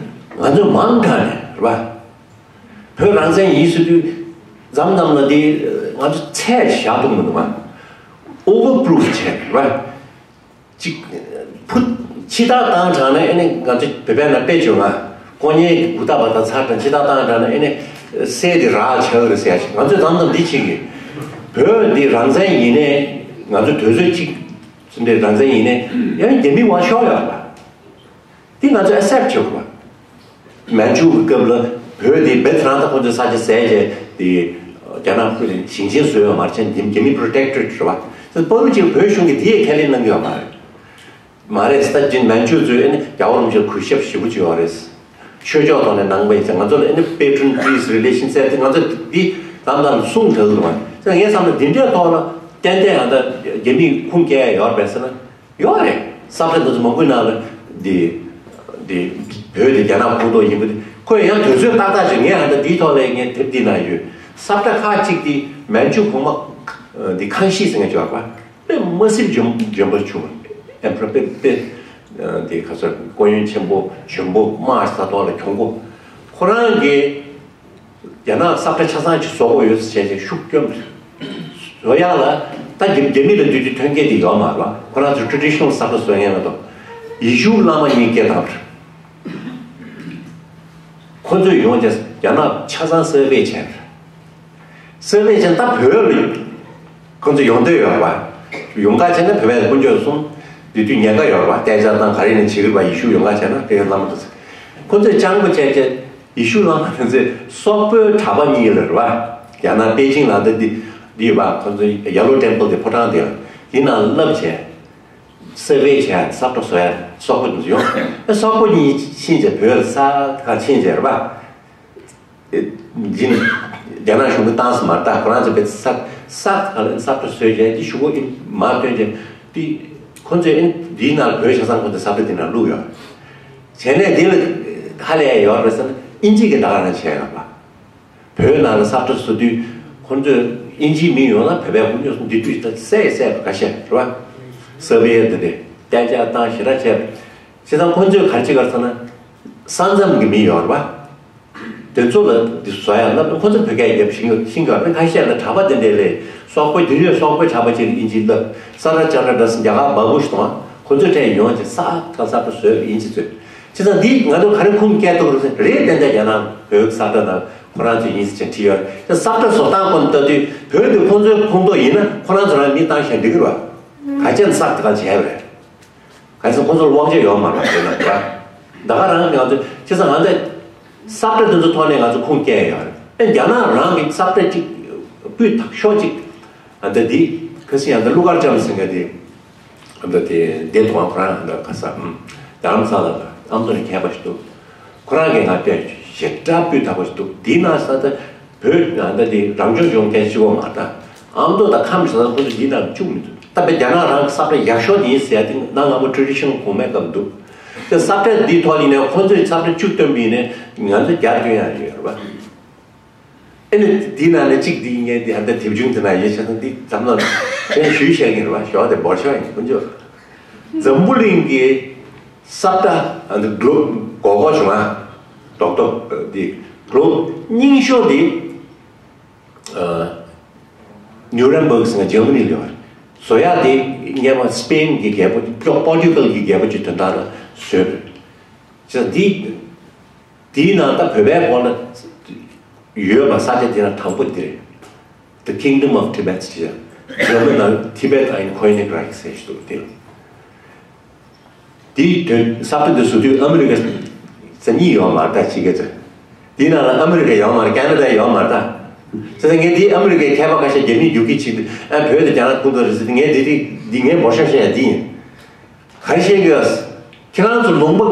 ང་ཚོས་མང་དྲགས་ནས་རེད་པ། བོད་རང་བཙན་ཡིན་ཟེར་དུས་མཚམས་མཚམས་ལ་དེ་ང་ཚོ་ཚད་བཞག་ཐུབ་མི་འདུག་ག་ཨོ་ཝར་པུ་རུབ་བྱས་རེད་པ། གཅིག་ཕུ་ཕྱི་རྟགས་བཏང་དྲགས་ན་ཨེ་ནི་ང་ཚོ་བོད་པའི་ནང་དཔེ་བྱུང་ང་། ཀོ་ཉའི་གུ་ད་བ་ད་ཚར་དང་ཕྱི་རྟགས་བཏང་དྲགས་ན་ཨེ་ནི་སྲས་དེ་རག་ཆགས་རེད་ཟེར་ཡ་ཞིག་ང་ཚོས་མཚམས་མཚམས་འདི་བྱེད་ཀྱི། བོད་འདི་རང་བཙན་ཡིན་ནའི་ང་ཚོ་དུས་ཚོད་གཅིག་ཚུན་ཆད་རང་བཙན་ཡིན་ནའི་ཡང་རྒྱ་མི་དབང་ཤོར་ཡོད་རེད་པ། འདི་ང་ཚོས་ཨེ་སེབ་བྱེད་དགོས་པ། མན་ཇུ་གི་སྐབས་ལ་བོད་དེ་བེད་རང་ད་ཁོ་ཚོས་ས་ཆ་ཟས་བྱས་དེ་རྒྱ་ནག་ཁུལ་ཞིང་ཆེན་བཟོས་ཡོད་མ་རེད། རྒྱ་མི་པྲོ་ཊེག་ཊོ་རེཊ་རེད་པ། དེ་པོ་ལུ་ཅིག་བོད་གཞུང་གིས་དེ་ཡས་ཁས་ལེན་གནང་གི་ཡོད་མ་རེད། མ་རེད། ད་ཅིག་མན་ཇུ་ཚོས་ཨེ་ནི་རྒྱལ་བ་རིན་པོ་ཆེར་གུས་ཞབས་ཞེ་པོ་བྱས་ཡོད་རེད། ཆོས་ཕྱོགས་ཐོག་ནས་གནང་པ་ཡིན་ཙང་ང་ཚོ་ལ་ཨེ་ནི་པེ་ཊོན་ཊི་རི་ལི་ཤན་ཟེར་དེ་ང་ཚོ་འདི་ལམ་ལམ་གསུང་གྲལ་དུ་མ་ཟེར། ངས་བསམ་ན་འདི་འདྲའི་ཐོག་ལ་ཏན་ཏན་ཡང་ད་རྒྱ་མིས་ཁུངས་སྐྱེལ་ཡ་ཡོད་རེད་པས་ཟེར་ན། ཡོད་རེད། ས་བཀྲ་འདི་ཚོ་མང་པོའི་ནང་ལ་འདི་འདི་བོད་དེ་རྒྱ་ནག་ཁོངས་གཏོགས་ཡིན་པ་དེ་ཁོས་ཡང་དུས་ཚོད་ཏག་ཏག་ཅིག་ངས་ཨ་ད་འདིའི་ཐོག་ལ་ངས་དེབ་འདི་ན་ཡོད། ས་བཀྲ་ཁག་ཅིག་དེ་མན་ཇུ་གོང་མ་འདི་ཁང་ཤིས་ཟེར་མཁན་ཅིག་ཡོད་རེད་པ། དཔེ་མ་སྲིད་འཇོན་འཇོན་པོ་བྱུང་། ཨེམ་པ་ར་དཔེ་དཔེ་འདི་ག་ཚོད་སྐུ་ཡོན་ཆེན་པོ་འཇོན་པོ་དམག་ས་ཐོག་ལ་གྱོང་པོ། ཁོ་རང་གིས་རྒྱ་ནག་ས་བཀྲ་ཆ་ཚང་ཅིག་བཟོ་དགོས་ཡོད་ཟེར་བྱས་ཤུགས་བསྐྱོན། བཟོ་ཡག་ལ་ད་རྒྱ་རྒྱ་མི་ལ་འདུས་དུས་ཐོན་སྐྱེད་དེ་ཡོད་མ་རེད་པ། ཁོ་རང་ཚོ་ཊེ་ཌི་ཤི་ནལ་ས་བཀྲ་བཟོ་མཁན་མ་གཏོགས། ཡེ་ཤུ་བླ་མ་གཉིས་སྐད་བཏང་བ་རེད། ཁོ་ཚོས་ཡོང་བྱས་རྒྱ་ནག་ཆ་ཚང་སར་ཝེ་བྱས་པ་རེད། སར་ཝེ་བྱས་ད་བོད་ལ་ཁོ་ཚོ་ཡོང་འདོད་ཡོད་པ། ཡོང་ག་བྱས་ན་བོད་པའི་དཀོན་མཆོག་གསུམ་འདི་དུས་ཉེན་ཁ་ཡོད་པ། གཏན་འཇགས་དང་ག་རེ་ནས་བྱེད་དགོས་པ། ཡེ་ཤུ་ཡོང་ག་བྱས་ན་དེ་བླ་མ་དང་ཁོ་ཚོས་སྤྱང་པོ་བྱས་བྱས་ཡེ་ཤུ་བླ་མ་དེ་ཚོས་སོག་པོའི་གྲྭ་པ་གཉིས་ལ་རེད་པ། རྒྱ་ནག་པེ་ཅིང་ལ་འདི་འདི་འདི་ཡོད་པ། ཁོ་ཚོ་ཡེ་ལོ་ཊེམ་པལ་དེ་ཕོ་བྲང་དེ་ལ་དེ་ནང་བསླབ་བྱས། སར་ཝེ་བྱས་ས་བཀྲ་བཟོ་ཡ་སོག་པོ་དེ་ཚོ་ཡོང་། ཨ་སོག་པོ་གཉིས་ཕྱིན་བྱས་བོད་ལ་ས་ཁ་ཕྱིན་བྱས་རེད་པ། ཡིན། རྒྱ་ནག་གཞུང་གིས་བཏང་སོང་མ་རེད། ད་ཁོ་རང་ཚོ་དཔེ་ས་ས་ས་བཀྲ་བཟོས་བྱས་དེ་ཞུ་སྒོ་ཨིན་མར་ཐོན་བྱས་དེ་ཁོ་ཚོས་ཨིན་འདིའི་ནང་བོད་ཆ་ཚང་ཁོ་ཚོ་ས་བཀྲ་དེ་ནང་བླུགས་ཡོད། བྱས་ནས་འདི་ལ་ཧ་ལས་ཡོད་རེད་ཟེར་ན་ཨིན་ཇི་གིས་ད་ག་རང་བྱས་ཡོད་པ། བོད་ནང་ལ་ས་བཀྲ་བཟོ་དུས་ཁོ་ཚོས་ཨིན་ཇིའི་མི་ཡོང་ན་བོད་པའི་དཀོན་མཆོག་གསུམ་འདི་དུས་ད་བསད་བསད་པ་ཁ་ཤས་རེད་པ། སར་ཝེ་འདི་འདྲས་གཏན་འཇགས་བཏང་ཞེ་དྲག་བྱས་པ། བྱས་ཙང་ཁོ་ཚོས་ག་རེ་བྱེད་ག་རེ་ཟེར་ན་ས་མཚམས་ཀྱི་མི་ཡོད་རེད་པ། དེ་ཚོ་ལ་འདི་བཟོ་ཡ་ལབ་ན་ཁོ་ཚོ་བོད་སྐད་རྒྱབ་ཤིང་ཤིང་ག་རེ་ཁ་ཤས་ལ་གྲྭ་པ་དེ་འདྲས་ལས་སོག་པོ་དེ་དུས་སོག་པོའི་གྲྭ་པ་ཅིག་ལ་ཨིན་ཇི་ལབ། ས་ར་ཅ་ར་འདྲ་སེ་རྒྱ་གར་བ་བུ་ཞིག་དང་ཁོ་ཚོའི་གྲས་ཡོང་ཅིག་ས་ཁ་ས་ཁ་བཟོས་ཨིན་ཇི་ཚོས། བྱས་ཙང་འདི་ང་ཚོ་ག་རེ་ཁུངས་སྐྱེལ་ཐུབ་རེད་ཟེར་རེད། ཏན་ཏན་རྒྱ་ནག་བོད་ས་བཀྲ་ནང་ཁོ་རང་ཚོའི་ཡིན་ཟེར་བྲིས་ཡོད་རེད། ས་བཀྲ་བཟོ་སྟངས་ཁོ་ན་ལྟ་དུས་བོད་དུ་ཁོང་ཚོའི་ཁོངས་གཏོགས་ཡིན་ན་ཁོ་རང་ཚོ་རང་མི་བཏང་ཤེས་འགྲིག་གི་རེད་བ། ག་ཅན་ས་དེ་ག་བྱས་པ་རེད། ག་ཚོད་ཁོང་ཚོར་དབང་ཆ་ཡོད་མ་རེད་བོད་ནང་རེད་བ། ད་ག་རང་ང་ཚོ་བྱས་ཙང་ང་ཚོས་ས་བཀྲ་དེ་ཚོ་ཐོག་ནས་ང་ཚོ་ཁུངས་སྐྱེལ་ཡོད་རེད། ཨེ་རྒྱ་ནག་རང་གི་ས་བཀྲ་གཅིག་སྤུས་དག་ཤོས་གཅིག་ཨ་ད་འདི་ཁ་སང་ཡང་ད་ཀླུ་མཁར་བྱམས་ཟེར་མཁན་དེ། ཨ་ད་དེ་འདི་དོང་ཁོ་རང་ད་ཁ་ས་ཨམ་རྡ་རམ་ས་ལ་ད་ཨ་མདོ་ནས་མཁས་པ་ཞིག་འདུག་ཁོ་རང་གིས་ང་དཔེ་ཞེ་དྲག་སྤུས་དག་པ་ཞིག་འདུག་དེའི་ནང་ས་ད་བོད་ད་འདི་རང་སྐྱོང་ལྗོངས་སྐད་ཆ་བ་མ་ད་ཨ་མདོ་ད་ཁམས་ས་ད་ཁོ་ཚོ་འདི་ནང་བཅུག་མི་འདུག་ད་དཔེ་རྒྱ་ནག་རང་གི་ས་བཀྲ་ཡག་ཤོས་དེ་ཡིན་ཟེར་ཡ་དེ་གནའ་སྔ་མོ་ཊེ་ཌི་ཤི་ནལ་གོང་མའི་སྐབས་འདུག་དེ་ས་བཀྲ་འདིའི་ཐོག་ཡིན་ནའི་ཁོ་ཚོས་ས་བཀྲ་བཅུ་བཏོན་པ་ཡིན་ནའི་ང་ཚོ་རྒྱ་བཏོན་ཡ་ཡོད་རེད་བ། ཨེ་ནི་འདི་ནང་ནས་གཅིག་འདི་ངས་འདི་ཧ་ད་དེབ་ཆུང་འདི་ན་ཡོད་ཆ་ཚང་འདི་འཛམ་གླིང་ལ་ཞུས་བཤད་ཀྱི་རེད་བ། ཞོག་དེ་འབོར་ཆོག་ཡིན་དཀོན་མཆོག་འཛམ་བུ་གླིང་གི་ས་བཀྲ་ཨ་འདི་གློབ་གོ་གོ་བྱུང་ང་། རྡོག་རྡོག་འདི་གློབ་རྙིང་ཤོས་འདི་ཨ་ནིའུ་རེན་བྷག་ཟེར་ན་ཇར་མ་ནི་ལ་ཡོད་རེད། བཟོ་ཡག་འདི་སྔས་མ་སི་པེན་གྱི་རྒྱལ་པོ་པོར་ཊུ་གལ་གྱི་རྒྱལ་པོ་ཅིག་དོན་དག་ལ་བཟོས་པ་རེད། བྱས་ཙང་འདི། དེའི་ནང་ད་བོད་པའི་སྐོར་ལ་ཡོད་པ་ས་ཆ་དེ་ན་དང་པོ་འདི་རེད། The Kingdom of Tibet ཅེས་ཡང་ཇར་མན་ནང་Tibet ein Königreich ཟེར་ཞིག་འདུག་དེ་ལ། དེའི་དོན་ས་བཀྲ་འདི་བཟོ་དུས་ཨ་མི་རི་ཀ་ས་གཉིས་ཡོད་མ་རེད་ད་ཕྱི་རྒྱལ་ཚོ། དེའི་ནང་ལ་ཨ་མི་རི་ཀ་ཡོད་མ་རེད། ཁ་ན་ཌ་ཡོད་མ་རེད་ད། བྱས་ཙང་ངས་དེའི་ཨ་མི་རི་ཀའི་མཁས་པ་ཁ་ཤས་རྒྱ་མིས་རྒྱུག་ཁྱི་བྱེད་དུས་ཨ་བོད་དུ་རྒྱ་ནག་ཁུངས་གཏོགས་རེད་ཟེར་དུས་ངས་འདི་རིགས་འདི་ངས་འབོར་ཆ་བཤད་ཡ་འདི་ཡིན། ག་རེ་བཤད་ཀྱི་ཡོད། ཁྱེད་རང་ཚོ་ལུང་པ་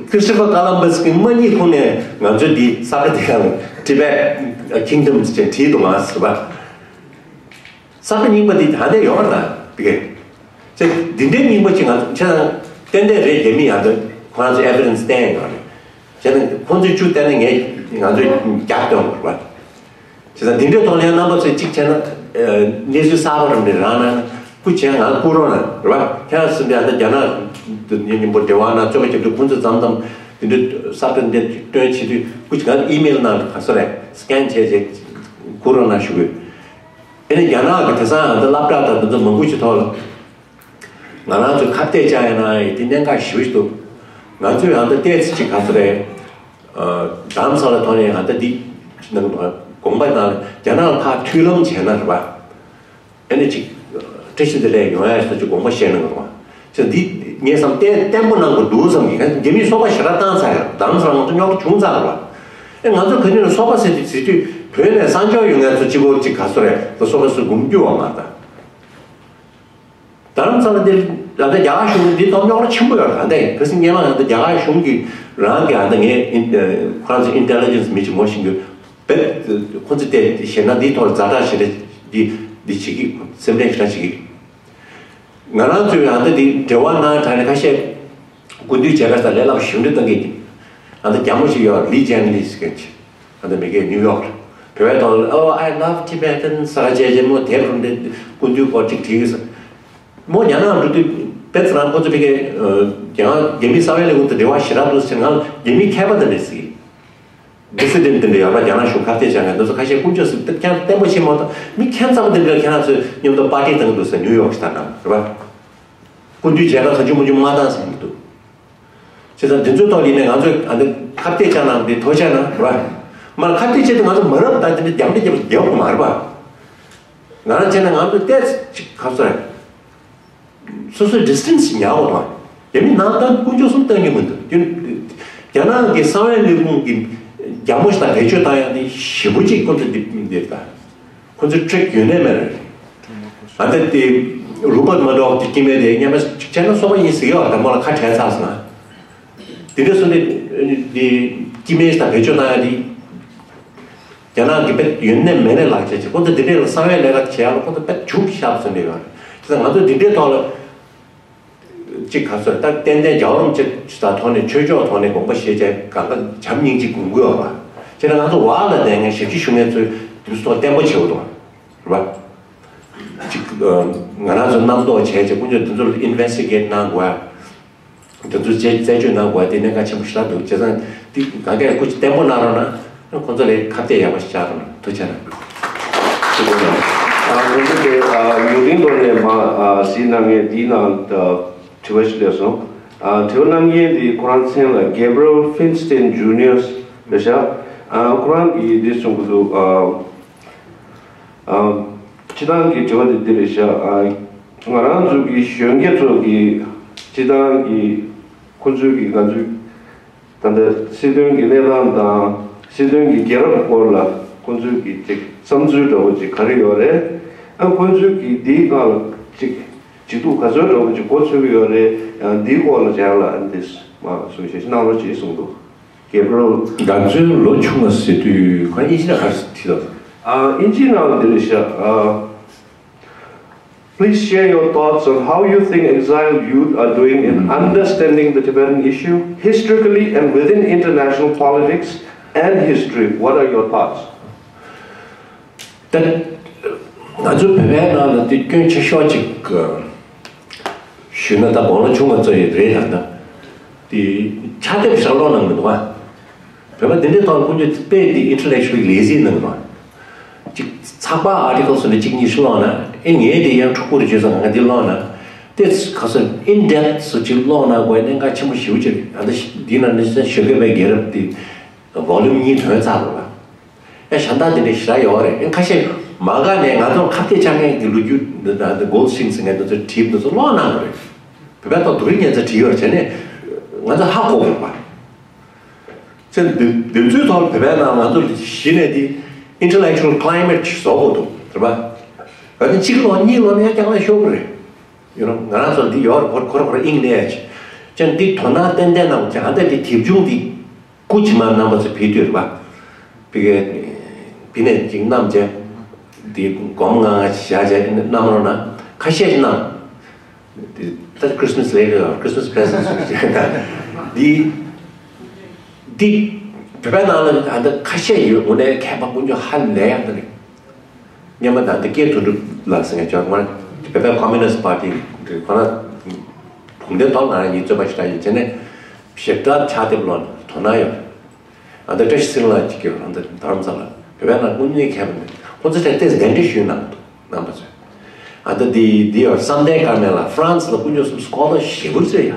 ཁྲི་སི་ཊོ་ཕར་ཀོ་ལམ་བྷ་སི་གི་མ་ཉེས་ཁུངས་ནས་ང་ཚོའི་འདི་ས་ཁ་འདི་ག་ལ་Tibet Kingdom ཅེས་བྲིས་འདུག་ང་ཟེར་བ། ས་ཁ་རྙིང་པ་འདི་ད་ལྟ་ཡོད་རེད་ད་དེ་གས། ཅེས་འདི་འདྲའི་རྙིང་པ་ཅིག་ང་ཚོ་ཁྱེད་རང་ཏན་ཏན་རེད། རྒྱ་མི་ཡང་ད་ཁོ་རང་ཚོ་ཨེ་བི་ཌེན་སི་བསྟན་ཡོད་རེད། བྱས་ན་ཁོང་ཚོས་བཅུ་བསྟན་ན་ངས་ང་ཚོས་བརྒྱ་སྟོན་དགོས་རེད་བ། བྱས་ཙང་འདི་འདྲའི་ཐོག་ནས་རྣམ་པ་ཚོས་གཅིག་བྱས་ན། ཨ་གནས་ཚུལ་གསར་པ་རང་རེད་རང་ན་སྐུ་མཁྱེན་ང་སྐུ་རོགས་གནང་རེད་བ། ཁྱེད་རང་གསུམ་པའི་ཨ་ད་རྒྱ་ནག་དུ་ཉིན་མཉམ་པོ་འབྲེལ་བ་གནང་རྩོད་པ་རྒྱབ་དུས་ཁོང་ཚོས་མཚམས་མཚམས་འདི་འདྲའི་གསར་གཏོད་འདི་སྟོན་བྱེད་དུས་སྐུ་མཁྱེན་ང་ཨི་མེལ་གནང་རེད། ག་སོ་རེད་སི་ཀེན་བྱས་རྗེས་སྐུ་རོགས་གནང་ཞུ་དགོས། ཨ་ནི་རྒྱ་ནག་གི་དེང་སང་ཨ་ད་སློབ་གྲྭ་དང་འདི་ཚོ་མང་པོ་ཞིག་ཐོག་ལ། ང་རང་ཚོས་ཁ་གཏད་བཅག་ཡ་ན་ཡི་དེ་གནད་འགག་ཞེ་པོ་ཞིག་འདུག་ང་ཚོས་ཡང་ད་ལྟའི་ཚེ་གཅིག་ག་ཚོད་རེད། རྡ་རམ་ས་ལ་ཐོག་ནས་ཡང་ད་འདི་ནང་དགོངས་པ་ནང་རྒྱ་ནག་ལ་ཕར་མཐུན་ལམ་བྱས་ན་རེད་པ། ཨ་ནི་ཅིག་བཀྲ་ཤིས་བདེ་ལེགས་ཡོང་ཡ་ཞིག་ཅིག་དགོངས་པ་བཞེས་གནང་རོགས། ཅེས་འདི་ངས་བསམ་གཏན་བརྟན་པོ་གནང་དགོས་འདུག་བསམ་གི། རྒྱ་མིས་སོ་པ་ཞེ་དྲག་བཏང་ཚར་ཡོད། རྡ་རམ་ས་ལ་ང་ཚོ་རྙོག་དྲ་བྱུང་ཚར་རེད་པ། ཨེ་ང་ཚོ་ག་ནས་ལ་སོ་པ་ཟེར་དུས་ཟེར་དུས་བོད་ནས་གསང་སྤྱོད་ཡོང་ཡ་ཚོ་གཅིག་པོ་གཅིག་ག་ཚོད་རེད་ད་སོ་པ་ཚོ་སྒོམ་རྒྱུ་བ་མ་ད། རྡ་རམ་ས་ལ་འདིར་ད་ལྟ་རྒྱ་གར་གཞུང་གིས་འདི་ཐོག་རྙོག་དྲ་ཆེན་པོ་ཡོད་རེད། ད་ལྟ་ཁ་སང་སྔོན་མ་ད་ལྟ་རྒྱ་གར་གཞུང་གིས་རང་གི་ད་ལྟ་ངས་ཨིན་ཁོ་རང་ཚོ་ཨིན་ཊེ་ལི་ཇེན་སི་མི་ཅིག་ངོ་ཤེས་ཀྱི་ཡོད། ཁོ་ཚོ་དེ་ཞེད་སྣང་འདིའི་ཐོག་ལ་ཛ་དྲག་ཞེ་དྲག་འདི་འདི་བྱེད་ཀྱི་སེམས་ཁྲལ་ཞེ་དྲག་བྱེད་ཀྱི། ང་རང་ཚོའི་ད་ལྟ་འདི་འབྲེལ་བ་གནང་དྲ་ནས་ཁ་ཤས་སྐུ་མདུན་མཇལ་ཁ་ས་ལས་སླ་པོ་ཞེ་དྲག་གཏོང་གི་འདུག་ད་ལྟ་རྒྱ་མོ་ཞིག་ཡོད་ལི་ཅན་ལི་ཟེར་མཁན་ཅིག་ད་ལྟ་མི་སྒེར་ནིའུ་ཡོག་ལ། བོད་པའི་ཐོག་ལ། Oh, I love Tibetans། ཟེར་བྱས་རྗེས་མོ་དེབ་རུ་འདི་སྐུ་མདུན་སྐོར་གཅིག་བྲིས་ཀྱི་ས། མོ་རྒྱ་ནག་འགྲོ་དུས་དཔེ་ཚེ་རང་ཁོ་ཚོ་ཕ་གི་རྒྱ་ནག་རྒྱ་མི་གསང་བའི་ལས་ཁུངས་དེ་འབྲེལ་བ་ཞེ་དྲག་འདུག་ཟེར། ང་ལ་རྒྱ་མི་མཁས་པ་དེ་འདྲས་ཟེར། ཌི་སི་ཌེན་ཊི་དེ་འདྲས་ཡོད་པ། རྒྱ་ནག་གཞུང་ཁ་གཏད་བཅག་མཁན་དེ་ཚོ་ཁ་ཤས་དཀོན་མཆོག་ཟེར་དེ་ཁྱེད་རང་བརྟན་པོ་བྱེད་མ་ཐུབ། མི་ཁྱད་མཚར་པོ་དེ་འདྲས་ཁྱེད་རང་ཚོས་མཉམ་དུ་པར་ཊི་བཏང་གི་འདུག་ཟེར། ནིའུ་ཡོག་ཞེ་དྲག་ནང་རེད་པ། སྐུ་མདུན་མཇལ་ཁ་གང་བྱུང་མང་བྱུང་མ་བཏང་ཟེར་གྱི་འདུག་བྱས་ཙང་འདི་ཚོའི་ཐོག་ཡིན་ནའི་ང་ཚོས་ཨ་འདི་ཁ་གཏད་བཅག་གནང་འདི་ཐུགས་རྗེ་གནང་ར། མར་ཁ་གཏད་བཅད་དེ་ང་ཚོ་མ་རབས་དང་དེ་འདྲ་རྒྱབ་འདྲེ་རྒྱབ་རྒྱབ་དགོས་མ་རེད་པ། ང་རང་བྱས་ན་ང་ཚོ་ཏོག་ཙམ་ཅིག་ག་ཚོད་རེད། སོ་སོའི་ཌི་སི་ཊན་སི་ཉར་དགོས་དང་། རྒྱ་མི་ནང་ལྟར་དཀོན་མཆོག་གསུམ་བཏང་རྒྱུ་མི་འདུག་དེ་རྒྱ་ནག་གི་གསང་བའི་ལས་ཁུངས་ཀྱི་རྒྱ་མོ་ཞིག་དང་བེད་སྤྱོད་བཏང་ཡག་འདི་ཞེ་པོ་ཅིག་ཁོ་ཚོ་འདི་འདིར་དང་། ཁོ་ཚོའི་ཊིག་ཡོད་ནའི་མེད་རེད། ཨ་ནི་དེ་རུ་པར་མར་ཌོག་གི་སྐྱེ་དམན་དེ་སྔོན་མ་ཅིག་བྱས་ན་སོ་པ་ཡིན་ཟེར་གྱི་ཡོད་རེད། མོ་ལ་ཁ་བྲལ་ཚར་སོང་ན། དེ་འདྲ་སོང་ནས་དེ་སྐྱེ་དམན་དང་བེད་སྤྱོད་བཏང་ཡ་དེ་རྒྱ་ནག་གི་དཔེ་ཡོད་ནའི་མེད་ནའི་ལག་ཆ་བྱས། ཁོ་ཚོ་དེ་འདྲའི་ལ་གསང་བའི་ལས་ཀ་བྱེད་ཡ་ལ་ཁོ་ཚོ་དཔེ་འཇུག་ཤར་སོང་ནས་ཡོད་རེད། དེ་ཚོ་ང་ཚོ་དེ་འདྲའི་ཐོག་ལ། གཅིག་ག་ཚོད་ད་ཏན་ཏན་རྒྱལ་བ་རིན་པོ་ཆེ་དང་ཐོག་ནས་ཆོས་ཕྱོགས་ཐོག་ནས་དགོངས་པ་བཞེས་བྱས་གང་ག་བྱམས་སྙིང་རྗེ་དགོངས་ཀྱི་ཡོད་པ། བྱས་ན་ང་ཚོ་བར་ལ་བསྡད་མཁན་ཞབས་ཕྱི་ཞུ་མཁན་ཚོས་དུས་ཚོད་བརྟན་པོ་བྱེད་དགོས་འདུག་རེད་པ། གཅིག་ང་རང་ཚོ་རྣམ་རྟོག་བྱས་བྱས་དཀོན་མཆོག་དེ་ཚོ་ལ་ཨིན་ཝེ་སི་ཊི་གེ་ཊི་གནང་དགོས། དེ་ཚོ་རྩད་རྩད་གཅོད་གནང་དགོས་དེ་གནད་འགག་ཆེན་པོ་ཞེ་དྲག་འདུག་བྱས་ཙང་དེ་གང་གས་སྐུ་མཁྱེན་བརྟན་པོ་གནང་རོགས་གནང་། ཁོང་ཚོ་ལ་ཁ་གཏད་ཡག་པོ་ཞིག་བཅར་རོགས་གནང་། ཐུགས་རྗེ་གནང་། ཐུགས་རྗེ་གནང་། ཨ་ང་ཚོ་དེ་ཨ་ཡུན་རིང་ཐོག་ནས་མ་ཨ་གཟིགས་གནང་མཁན་དེའི་ནང་དུ་དྲི་བ་ཞིག་སླེབས་སོང་། ཨ་དྲི་བ་གནང་མཁན་དེ་ཁོ་རང་མཚན་ལ་Gabriel Feinstein Junior རེད་ཤག་ཨ་ཁོ་རང་གིས་འདི་གསུང་གི་འདུག་ཨ་ཨ་སྤྱི་བཏང་གི་དྲི་བ་དེ་འདི་རེད་ཤག་ཨ་ང་རང་ཚོ་གི་གཞོན་སྐྱེས་ཚོ་གི་སྤྱི་བཏང་གི་ཁོ་ཚོའི་གི་ང་ཚོའི་ད་ལྟ་སྲིད་དོན་གྱི་གནས་སྟངས་དང་སྲིད་དོན་གྱི་རྒྱལ་རབས་སྐོར་ལ་ཁོང་ཚོས་ཀྱི་ཅིག་བསམ་ཚུལ་འདྲ་བོ་ཅིག་ག་རེ་ཡོད་རེད། ཨ་ཁོང་ཚོས་ཀྱི་འདིའི་སྒང་ལ་ཅིག་བྱེད་ཐུབ་ག་ཚོད་འདྲ་བོ་ཅིག་འགོ་ཚུགས་ཀྱི་ཡོད་རེད། ཡང་འདིའི་སྐོར་ལ་ཅིག་ཡང་ལ་ཨ་འདིས་མ་གསུང་བཤད་ཞིག་གནང་རོགས་ཅེས་གསུངས་འདུག་རྒྱལ་པོ། ང་ཚོའི་ལོ་ཆུང་བ་ཟེར་དུས་ཁོ་ཨིན་ཇི་ནང་ག་རེ་བྲིས་འདུག་ཨ་ཨིན་ཇི་ནང་ལ་འདི་རེད་ཤག་ཨ། Please share your thoughts on how you think exiled youth are doing in understanding the Tibetan issue historically and within international politics and history. What are your thoughts? ད་ང་ཚོ་བོད་པའི་ནང་ལ་དེ་སྐྱོན་ཆེ་ཤོས་ཅིག་ཞུས་ན་ད་དགུང་ལོ་ཆུང་བ་ཚོ་ཡི་རེད་ད། ད་དེ་ཕྱག་དེབ་ཞིག་ཀློག་གནང་མི་འདུག་ཨ། བོད་པ་འདི་འདྲའི་ཐོག་ལ་ཀུན་སྤྱོད་དཔེ་འདི་intellectually lazy གནང་རོགས། གཅིག་ཚགས་པར་articles འདི་གཅིག་གཉིས་ཤིག་ཀློག་ན་ཨེ་ངས་འདི་ཡང་འཁྲུག་པོ་རེ་བྱས་ཙང་ང་འདི་ཀློག་ན་དེ་ག་ཚོད་in depth སུ་གཅིག་ཀློག་ན་དགོས་གནད་འགག་ཆེན་པོ་ཞེ་པོ་ཅིག་ཨ་འདི་འདི་ན་ནི་ཞོགས་ཀས་པའི་རྒྱལ་རབས་འདི་volume གཉིས་ཐོན་ཚར་རོགས་ལ། ཨེ་གཞན་དག་འདི་འདྲའི་ཞེ་དྲག་ཡོད་རེད། ཨེ་ཁ་ཤས་མ་དགའ་ནས་ང་ཚོར་ཁ་གཏད་བཅག་མཁན་གྱི་ལོ་རྒྱུས་འདི་དང་འདི་Goldstein ཟེར་མཁན་འདི་ཚོ་བྲིས་འདི་ཚོ་ཀློག་གནང་དགོས་རེད། བོད་པའི་ཐོག་སྡུག་རུས་ཉེན་ཚ་བྲིས་ཡོད་རེད་བྱས་ནས་ང་ཚོ་ཧ་གོ་དགོས་པ། ཚེ་འདི་འདི་ཚོའི་ཐོག་ལ་བོད་པའི་ནང་ང་ཚོ་གཞི་ནས་དེ་intellectual climate ཅིག་བཟོ་དགོས་འདུག་རེད་པ། ད་ནི་གཅིག་ལོ་གཉིས་ལོ་ནས་ཀྱང་ལ་ཤོར་གི་རེད། ཡོད་ན་ང་རང་ཚོ་འདི་ཡོད་རེད། ཁོ་ཁོ་ར་ཁོ་ར་དབྱིངས་ནས་ཅི་ཅན་འདི་དོ་སྣང་ཏན་ཏན་གནང་བ་ཅན་ཨ་འདི་དེབ་ཆུང་འདི་སྐུ་ཇི་མ་རྣམ་པ་ཚོ་ཕེབས་དུས་རེད་པ། བི་གེ་བི་ནས་ཅིག་བསྣམས་བྱས་འདི་སྒོར་མོ་ལྔ་ལྔ་ཅིག་བཞག་བྱས་བསྣམས་རོགས་གནང་། ཁ་ཤས་ཤིག་བསྣམས། དེ་ད་Christmas ལས་རེད། Christmas present ཞིག་བྱས་ན་འདི་འདི་བོད་པའི་ནང་ལ་ཨ་འདི་ཁ་ཤས་ཡོད། དངོས་གནས་མཁས་པ་དཀོན་མཆོག་ཧ་ལས་ཡག་འདི་རེད། སྔོན་མ་ད་འདི་སྐལ་དོན་གྲུབ་ལགས་ཟེར་མཁན་ཅིག་ཡོད་རེད། བོད་པའི་Communist Party ཁོ་ན་བུང་བསྟན་ཐོག་ང་རང་གཉིས་རྩོད་པ་ཞིག་རག་ཡིན་བྱས་ནས་ཞེ་དྲག་ཕྱག་དེབ་ཀློག་ནས་དོ་སྣང་ཡོད་རེད། ཨ་འདི་བཀྲ་ཤིས་ཚེ་རིང་ལགས་ཅིག་ཡོད། ཨ་འདི་རྡ་རམ་ས་ལ་བོད་པའི་ནང་དངོས་གནས་མཁས་པ་མེད། ཁོང་ཚོ་ཐད་ཏེས་གདན་འདྲེན་ཞུས་གནང་འདུག་རྣམ་པ་ཚོས། ཨ་འདི་འདི་འདི་ཡོད། བསམ་གཏན་དཀར་མེ་ལགས་France ལ་དཀོན་མཆོག་གསུམ་སྐོར་ལ་ཞེ་པོ་རྩོད་ཡ།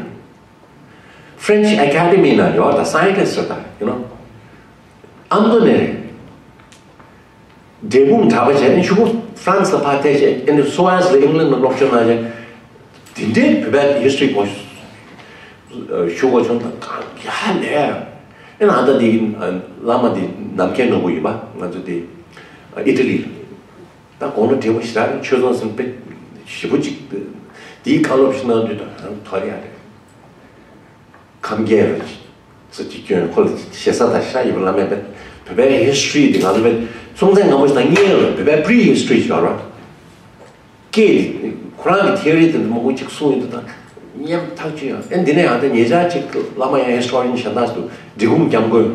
French Academy ནང་ཡོད་ད། scientist རེད་ད། you know ཨ་མདོ་ནས་རེད། འབྲས་སྤུངས་གྲྭ་པ་བྱས་ནས་ཤུ་གུ་France ལ་ཕར་ཐད་བྱས། ཨ་ནི་Sorbonne ལ་England ལ་སློབ་སྦྱོང་གནང་བྱས། དེ་འདྲའི་བོད་པའི་history གོ་ཞུ་གོ་བྱུང་ད་གང་ཡ་ལས། ཨ་ནི་ཨ་ད་དེ་བླ་མ་དེ་ནམ་མཁའི་ནོར་བུ་ཡིན་པ། ང་ཚོ་དེ་Italy ད་དགུང་ལོ་བགྲེས་པོ་ཞེ་དྲག་རེད། ཆོས་ཚོགས་ཟིན་པའི་ཞེ་པོ་ཅིག་འདིའི་བཀའ་སློབ་ཞིག་གནང་དུས་ད་ཐོར་ཡ་རེད། ཁམས་རྒྱལ་རེད་ཚོ་གཅིག་སྐྱོན་ཁོ་ལ་ཞེ་ས་དང་ཤ་ཡོད་པ་ལ་མེད་པའི་བོད་པའི་history འདི་ང་ཚོ་བའི་སྲོང་བཙན་སྒམ་པོ་ཞིག་དང་གཉིས་ལ་བོད་པའི་prehistory ཞིག་ཡོད་རེད། སྐད་ཁོ་རང་གི་theory དེ་མང་པོ་ཅིག་གསུངས་ཡོད་འདུག་ད་སྙན་ཐག་ཆོད་ཡང་ཨེ་འདི་ནས་ཡང་ད་ཉེ་ཆར་ཅིག་བླ་མ་ཡང་historian གཞན་དག་ཏུ་འབྲི་གུང་སྐྱབས་མགོན།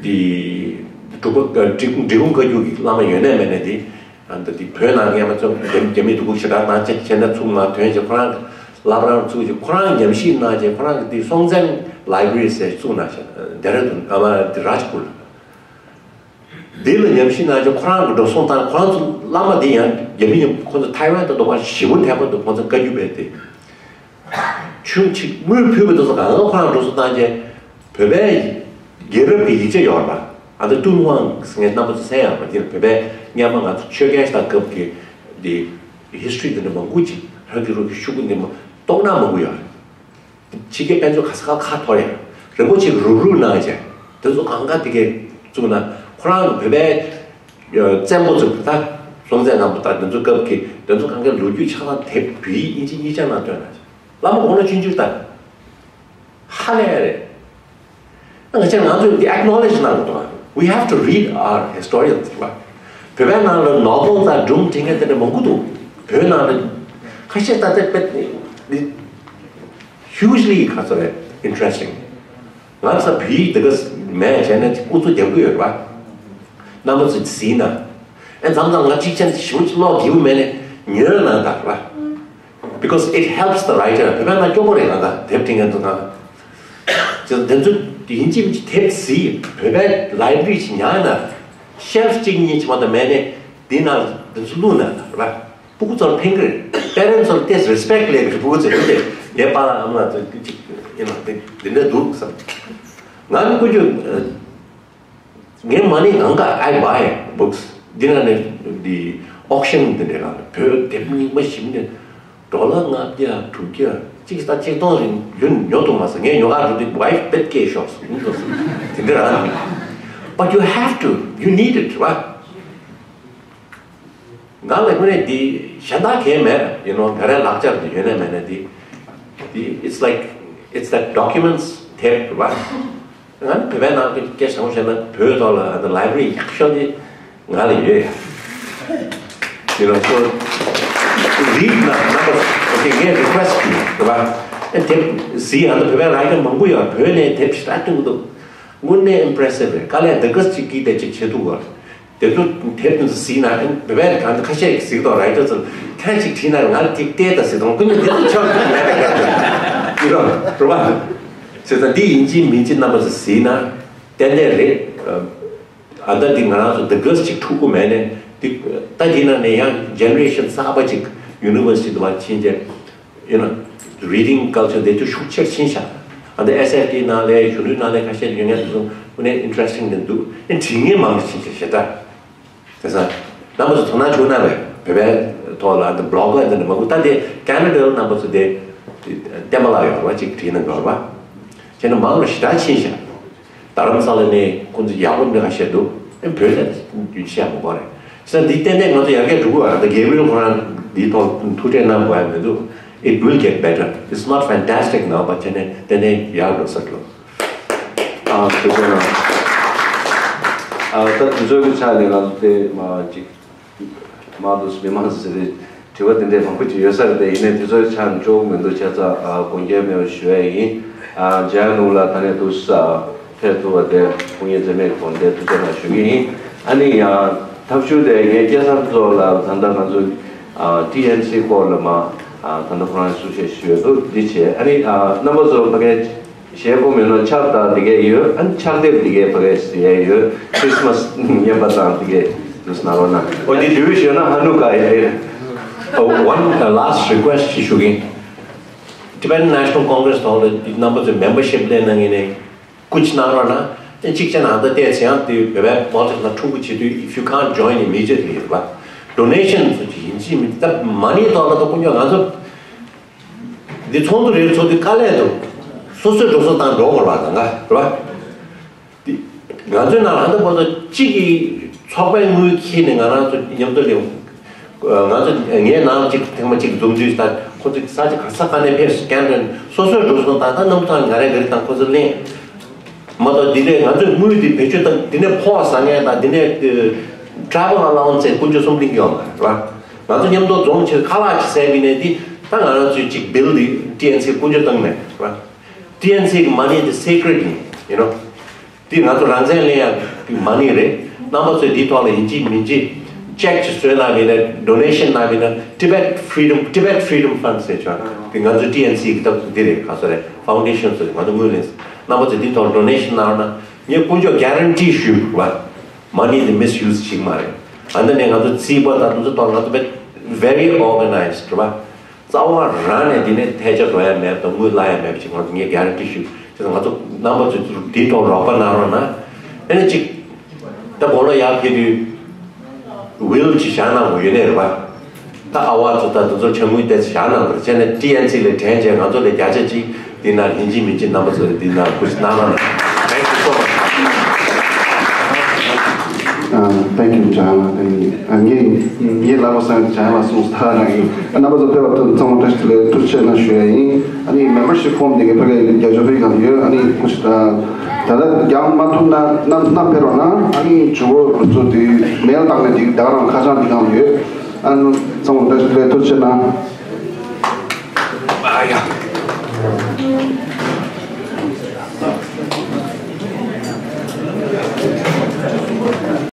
འདི་ འབྲུག་པ་འབྲི་འབྲི་གུང་བཀའ་བརྒྱུད་ཀྱི་བླ་མ་ཡོད་ནས་མེད་ནས་དེ། ཨ་འདི་དེ་བོད་ནང་སྔས་མ་ཚོ་རྒྱ་རྒྱ་མི་འདུག་ཞེ་དྲག་ནང་ཆེ་ཆེ་ན་ཚུགས་མ་ཐོན་ཞེས་ཁོ་རང་གི་བླ་བྲང་ཚུགས་ཞེས་ཁོ་རང་ཉམས་ཞིབ་གནང་རྗེས་ཁོ་རང་གི་དེ་སྲོང་བཙན་ལའི་བྷ་རི་ཟེར་བཙུགས་གནང་ཞེས་ལྡེ་ར་ལྡུན་ཨ་མ་དེ་རཱཇ་པུར་ལ། འདི་ལ་ཉམས་ཞིབ་གནང་རྗེས་ཁོ་རང་གི་འགྲོ་སོང་བཏང་ཁོ་རང་ཚོ་བླ་མ་དེ་ཡང་རྒྱ་མི་ཡང་ཁོ་ཚོ་ཐའེ་ཝན་དུ་འདུག་པ་ཞེ་པོ་དད་པ་འདུག་ཁོ་ཚོ་བཀའ་བརྒྱུད་པའི་དེ། ཆུང་ཆིག་དངུལ་ཕུལ་བའི་དུས་སུ་གང་ག་ཁོ་རང་འགྲོ་སོང་བཏང་རྗེས་བོད་པའི་རྒྱལ་རབས་ཀྱི་ཡིག་ཆ་ཡོད་པ་ཨ་ད་ཏུན་ཝང་ཟེར་མཁན་རྣམ་པ་ཚོ་གསན་ཡོད་པ་དེ་ལ་བོད་པའི་སྔས་མ་ང་ཚོ་ཆོས་རྒྱལ་ཤ་སྟག་སྐབས་ཀྱི་དེ་ཧིས་ཊོ་རི་དེ་འདྲ་མང་པོ་ཅིག་ཧྲ་གི་རུ་གི་ཤུ་གུ་འདི་མོ་རྟོག་སྣང་མང་པོ་ཡོད་རེད། ཕྱི་རྒྱལ་དཔལ་འབྱོར་ག་ས་ག་ཁ་འཐོར་ཡང་རིན་པོ་ཆེ་གི་རུབ་རུབ་གནང་བྱས་དེ་ཚོ་གང་ག་དེ་གའི་བཙུགས་ན་ཁོ་རང་གི་བོད་པའི་བཙན་པོ་ཚོ་ད་སྲོང་བཙན་སྒམ་པོ་དང་དེ་ཚོ་སྐབས་ཀྱི་དེ་ཚོ་གང་གའི་ལོ་རྒྱུས་ཆ་ཚང་དེབ་བོད་ཡིག་དབྱིན་ཇི་གཉིས་ཆ་ནང་བཏོན་ན་བླ་མ་དགུང་ལོ་ཆུང་ཆུང་དང་ཧ་ལས་རེད། ང་ཚོས་ང་ཚོས་འདི་acknowledge་གནང་དགོས་འདུག We have to read our historians. བོད་པའི་ནང་ལ་ནོ་བེལ་དང་སྒྲུང་འབྲི་མཁན་དེ་འདྲ་མང་པོ་འདུག་བོད་ནང་ལ་ཁ་ཤས་ད་ལྟ་དཔེ་hugely ག་ཚོད་རེད་interesting། ང་ཚོ་བོད་ཡིག་འདི་ག་མེད་བྱས་ནས་ཨུ་ཚུགས་རྒྱབ་ཀྱི་ཡོད་རེད་པ། རྣམ་པ་ཚོས་གཟིགས་ན། ཨེ་མཚམས་མཚམས་ང་གཅིག་ཅན་ཞིབ་ཀློག་བགྱིའུ་མེད་ནས་ཉོས་ན་ད་རེད་པ། Because it helps the writer. བོད་པའི་ནང་སྐྱོ་པོ་རེད་ང་ད་དེབ་འབྲི་མཁན་ཚོ་ང་། ཅེས་དེ་ཚོ་ཡིན་གཅིག་མིན་གཅིག་དེབ་གཟིགས་བོད་པའི་ལའི་བྷ་རི་ཞིག་ཉར་ན་ཤེལ་ཕུ་གཅིག་གཉིས་ཅིག་མ་གཏོགས་མེད་ནས་འདི་ནང་དེ་ཚོ་བླུགས་ན་རེད་པ། སྤུ་གུ་ཚོར་ཕན་གི་རེད། པེ་རེན་ཚོར་ཏེས་རེ་སི་པེག་ལས་གི་རེད། སྤུ་གུ་ཚོས་དེ་ངའི་པཱ་ལགས་ཨ་མ་ལགས་ཚོ་ཅིག་ཡིན་ནོ་དེ་འདི་འདྲ་འདུག་བསམ། ང་ནི་ཀུན་སྤྱོད་ངའི་མ་ཎི་གང་ག I buy books། འདི་ན་ནི་འདི་ཨོག་ཤན་འདི་འདྲ་གང་བོད་དེབ་རྙིང་མ་ཞིག་ནི་ཌོ་ལར་ལྔ་བརྒྱ་དྲུག་བརྒྱ་གཅིག་ད་གཅིག་སྟོང་རིང་ཡུན་ཉོ་ཐུབ་མ་སོང་། ངས་ཉོ་ག་འགྲོ་དུས་ཝའི་ཕི་བེད་སྐྱེས་ཤོག་ཟེར་ཡིན་འགྲོ་སོང་དེ་འདྲ་རང་། But you have to, you need it, right? ང་ལ་དངོས་གནས་འདི་གཞན་དག་གང་མེད། you know ང་རའི་ལག་ཆར་འདི་ཡོད་ནས་མེད་ནས་འདི་འདི་it's like it's that documents tape རེད་པ། ང་ནི་བོད་པའི་ནང་གི་སྐད་བཟང་བཤད་ན་བོད་ཐོག་ལ་ཨ་ནི་ལའི་བྷ་རི་ཡག་ཤོས་འདི་ང་ལ་ཡོད། you know so read ན་ན་པ་okay ངས་རི་ཀུ་ཨེ་སི་ཊི་ཞུ་རེད་པ། ཨ་དེབ་གཟིགས། ཨ་ནི་བོད་པའི་ར་ག་མང་པོ་ཡོད། བོད་ནས་དེབ་ཞིག་ད་ཐུང་འདུག་དངོས་གནས་ཨིམ་པི་རེ་སིབ་རེད། དཀའ་ལས་འདི་ག་ཅིག་གིས་དེ་ཅིག་བྱེད་ཐུབ་བར། དེ་ཚོ་དེབ་དེ་ཚོ་གཟིགས་ན་བོད་པའི་གང་ཁ་ཤས་ཀྱིས་གཟིགས་དང་ར་ཡི་ཊར་ཚོ་ཁ་ཅིག་བྲིས་ན་ང་ཏིག་ལྟས་དང་གཟིགས་དང་ཀུན་ཏུ་དེ་ཚོ་ཆགས་ཀྱི་མེད་པའི་ཀ་ཅིག་ཡིན་རོགས་རོགས་པ། བྱས་ཙང་འདི་ཡིན་གཅིག་མིན་གཅིག་རྣམ་པ་ཚོ་གཟིགས་ན་ཏན་ཏན་རེད། ཨ་ད་འདི་ང་རང་ཚོ་འདི་ག་ཅིག་འཁྲུག་གི་མེད་ནས་འདི་ད་འདི་ན་ནས་ཡང་ཇེ་ནེ་རེ་ཤན་གསར་པ་ཅིག་ཡུ་ནི་ཝར་སི་ཊི་དུ་བ་ཕྱིན་རྗེས། you know reading culture དེ་ཚོ་ཤུགས་ཆེར་ཕྱིན་ཤག་ཨ་ནི་ཨེས་ཨེཕ་ཊི་ནང་ལས་གཞོན་ནུའི་ནང་ལས་ཁ་ཤས་ཡོད་མཁན་དེ་ཚོ་དངོས་གནས་interesting དེ་འདུག་ཨེ་བྲིས་ངན་མང་ཞིག་ཕྱིན་ཤག་ཞེ་དྲག་དེ་ས་རྣམ་པ་ཚོ་དོ་སྣང་བྱུང་ན་རེད། བོད་པའི་ཐོག་ལ་ཨ་ནི་བི་ལོག་གི་དེ་འདྲ་མང་པོ་ད་དེ་ཀ་ན་ཌ་ལ་རྣམ་པ་ཚོ་དེ་བསྟན་པ་ལགས་ཡོད་རེད་པ། ཅིག་བྲིས་གནང་གི་ཡོད་རེད་པ། བྱས་ན་མང་རུ་ཞེ་དྲག་ཕྱིན་ཤག་རྡ་རམ་ས་ལ་ནས་ཁོང་ཚོ་ཡག་པོ་འདི་ག་བཤད་འདུག་ཨེ་བོད་ལ་རྒྱུན་ཆད་མི་དགོས་རེད། ས་འདི་ཏན་ཏན་ང་ཚོ་ཡར་རྒྱས་འགྲོ་གི་ཡོད་རེད། ད་གེབ་རི་ཨེལ་ཁོ་རང་འདིའི་ཐོག་ཐུགས་ཁྲལ་གནང་དགོས་ཡ་མི་འདུག It will get better. It's not fantastic now, but ཏན་ཏན་ཏན་ཏན་ཡག་འགྲོ་ས་འགྲོ། ཨ་ཐུགས་རྗེ་གནང་། ཨ་ད་དུས་ཚོད་ཀྱི་ཆ་ནས་ང་ཚོ་དེ་མ་ཅིག་མང་དུ་མི་མང་ཟེར་ཏེ་དྲི་བ་དེ་འདྲས་མང་པོ་ཅིག་ཡོད་ས་རེད་དེ། ཡིན་ནའི་དུས་ཚོད་ཆ་ནས་ལྕོགས་མི་འདུག་བྱས་ཙང་ཨ་དགོངས་འགལ་མེད་པ་ཞུ་ཡ་ཡིན། ཨ་འཇའ་ནུབ་ལ་ད་ནས་དུས་ཨ་ཕེབས་ཐུབ་པ་དེ་སྐུ་ངལ་འཛེམས་མེད་དགོངས་འགལ་ཐུགས་རྗེ་གནང་ཞུ་གི་ཡིན། ཨ་ནི་ཡང་ཐབས་ཤུགས་དེ་ངས་སྐལ་བཟང་ཕུན་ཚོགས་ལ་ད་ལྟ་ང་ཚོ་ཨ་ཊི་ཨེན་སི་སྐོར་ལ་མ་ཨ་ད་ལྟ་ཁོ་རང་གསུང་བཤད་ཞུས་ཡོད་འདུག་འདི་བྱས་ཨ་ནི་ཨ་རྣམ་པ་ཚོ་ཕ་གིའི་གཞས་སྒོམ་ཡོད་ན་ཕྱག་དང་འདི་གས་ཡོད། ཨ་ནི་ཕྱག་དེབ་འདི་གས་ཕ་གིའི་ཟེར་ཡས་ཡོད། ཁྲིས་མས་བརྙན་པར་དང་འདི་གས་འདུག་གནང་རོགས་གནང་། ཨོ་འདི་དུས་ཞུས་ན་ཧ་ནུ་ཀ་ཡིན། One uh, last request ཞིག་ཞུ་གིན། Tibetan National Congress ཐོག་ལ་འདི་རྣམ་པ་ཚོས་མེམ་བར་ཤིབ་ལེན་གནང་ངེས་ནས་སྐུ་མཁྱེན་གནང་རོགས་གནང་། ཨ་ནི་གཅིག་བྱས་ན་ཨ་ད་བལྟས་ཚེ་ཡང་འདི་བོད་པའི་པོ་ལི་ཊིག་ལ་འཁྲུག་པ་བྱེད་དུས་if you can't join immediately རེད་པ། ཌོ་ནེ་ཤན་ཚོ་ཅིག་ཡིན་གཅིག་མིན་ད་མ་ཎི་ཐོག་ལ་ད་དཀོན་མཆོག་ང་ཚོ། འདི་ཚོགས་འདུ་རེ་ཚོགས་དུས་དཀའ་ལས་འདུག་སོ་སོས་འགྲོ་སོང་བཏང་འགྲོ་དགོས་པ་དང་འགའ་རེད་པ། འདི་ང་ཚོའི་ནང་ལ་ཨ་ད་བར་དུ་གཅིག་གིས་ཚོགས་པའི་དངུལ་འཁྱེར་ནས་ང་རང་ཚོ་མཉམ་དུ་ལེན། ང་ཚོ་ངའི་ནང་གཅིག་ཐེངས་མ་གཅིག་འཛོམས་དུས་ད་ཁོ་ཚོ་ས་ཆ་ག་ས་ག་ནས་ཕེབས་སུ་ཀན་ཏན་སོ་སོས་འགྲོ་སོང་བཏང་ད་རྣམ་ཐར་ང་རའི་ག་རེ་དང་ཁོ་ཚོ་ལེན། མ་གཏོགས་འདི་ནས་ང་ཚོས་དངུལ་འདི་བེད་སྤྱོད་བཏང་འདི་ནས་ཕོགས་ཟ་མཁན་དང་འདི་ནས་travel allowance ཚེ་དཀོན་མཆོག་གསུམ་ལྡིང་གི་ཡོད་མ་རེད་པ། ང་ཚོ་མཉམ་དུ་འཛོམས་ཕྱིར་ཁ་ལག་ཅིག་ཟས་པའི་ནས་འདི་ད་ང་རང་ཚོའི་ཅིག་བིལ་འདི་ཊི་ཨེན་སི་དཀོན་མཆོག་བཏང་མེད་རེད་པ། ཊི་ཨེན་སི་གི་མ་ཎི་འདི་sacred ཡིན། you know འདི་ང་ཚོ་རང་བཙན་ལེན་ཡག་གི་མ་ཎི་རེད། རྣམ་པ་ཚོས་འདིའི་ཐོག་ལ་ཡིན་གཅིག་མིན་གཅིག་check་ཅིག་བཟོས་གནང་བ་ཡིན་ན། donation་གནང་བ་ཡིན་ན། Tibet Freedom Tibet Freedom Fund་ཟེར་ཆོག་དེ་ང་ཚོ་ཊི་ཨེན་སི་གི་སྟབས་འདི་རེད། ག་ཚོད་རེད། foundation་ཚོས་ང་ཚོ་དངུལ་ལེན། རྣམ་པ་ཚོས་འདིའི་ཐོག་ལ་donation་གནང་ན་ངས་དཀོན་མཆོག་guarantee་ཞུ་བ། money་དེ་misuse་བྱེད་ཀྱི་མ་རེད། ཨ་ནི་ནས་ང་ཚོ་རྩིས་པ་དང་དེ་ཚོ་ཐོག་ང་ཚོ་very organized་རེད་པ། རྩ་བ་རང་ནས་འདི་ནས་ཐལ་ཆ་འགྲོ་ཡ་མེད་དང་དངུལ་བརླག་ཡ་མེད་པ་ཅིག་ང་ཚོ་ངས་guarantee་ཞུ། བྱས་ཙང་ང་ཚོ་རྣམ་པ་ཚོས་འདིའི་ཐོག་རོགས་པ་གནང་རོགས་གནང་། ཨ་ནི་ཅིག་ད་དགུང་ལོ་ཡར་ཕེབས་དུས་will་ཅིག་བཞག་གནང་དགོས་ཡོད་ནས་རེད་པ། ད་ཨ་བ་ཚོ་ད་དེ་ཚོ་ཆ་དངུལ་ཏོག་ཙམ་བཞག་གནང་དགོས་རེད། བྱས་ནས་ཊི་ཨེན་སི་ལ་དྲན་བྱས་ང་ཚོ་ལ་བརྒྱ་ཆ་གཅིག་འདི་ན་ཡིན་གཅིག་མིན་གཅིག་རྣམ་པ་ཚོ་ལ་འདི་ན་ཁུར་གནང་རོགས་གནང་། Thank you so much. Uh, thank you, John. And uh, ངས་ངས་ལབ་པ་སང་John་ལ་གསུངས་ས་རང་ཡིན། རྣམ་པ་ཚོ་ཕེབས་པ་ཚང་མ་བཀྲ་ཤིས་བདེ་ལེགས་ཐུགས་རྗེ་ཆེ་གནང་ཞུ་ཡ་ཡིན། ཨ་ནི་membership form་དེ་ག་ཕ་གི་རྒྱ་ཇོ་ཕི་གང་ཡོད། ཨ་ནི་ཁུ་ཆུ་ད་ད་ལྟ་རྒྱག་མ་ཐུབ་ན་རྣམ་རྣམ་ཕེབས་རོགས་གནང་། ཨ་ནི་ཇོ་བོ་ཚོ་དེ་mail་བཏང་ནས་དེ་ད་ག་རང་ཁ་བྱང་དེ་གང་ཡོད། ཨ་ནི་ཚང་མ་བཀྲ་ཤིས་བདེ་ལེགས་ཐུགས་རྗེ་ཆེ་གནང་། ཨ་ཡ།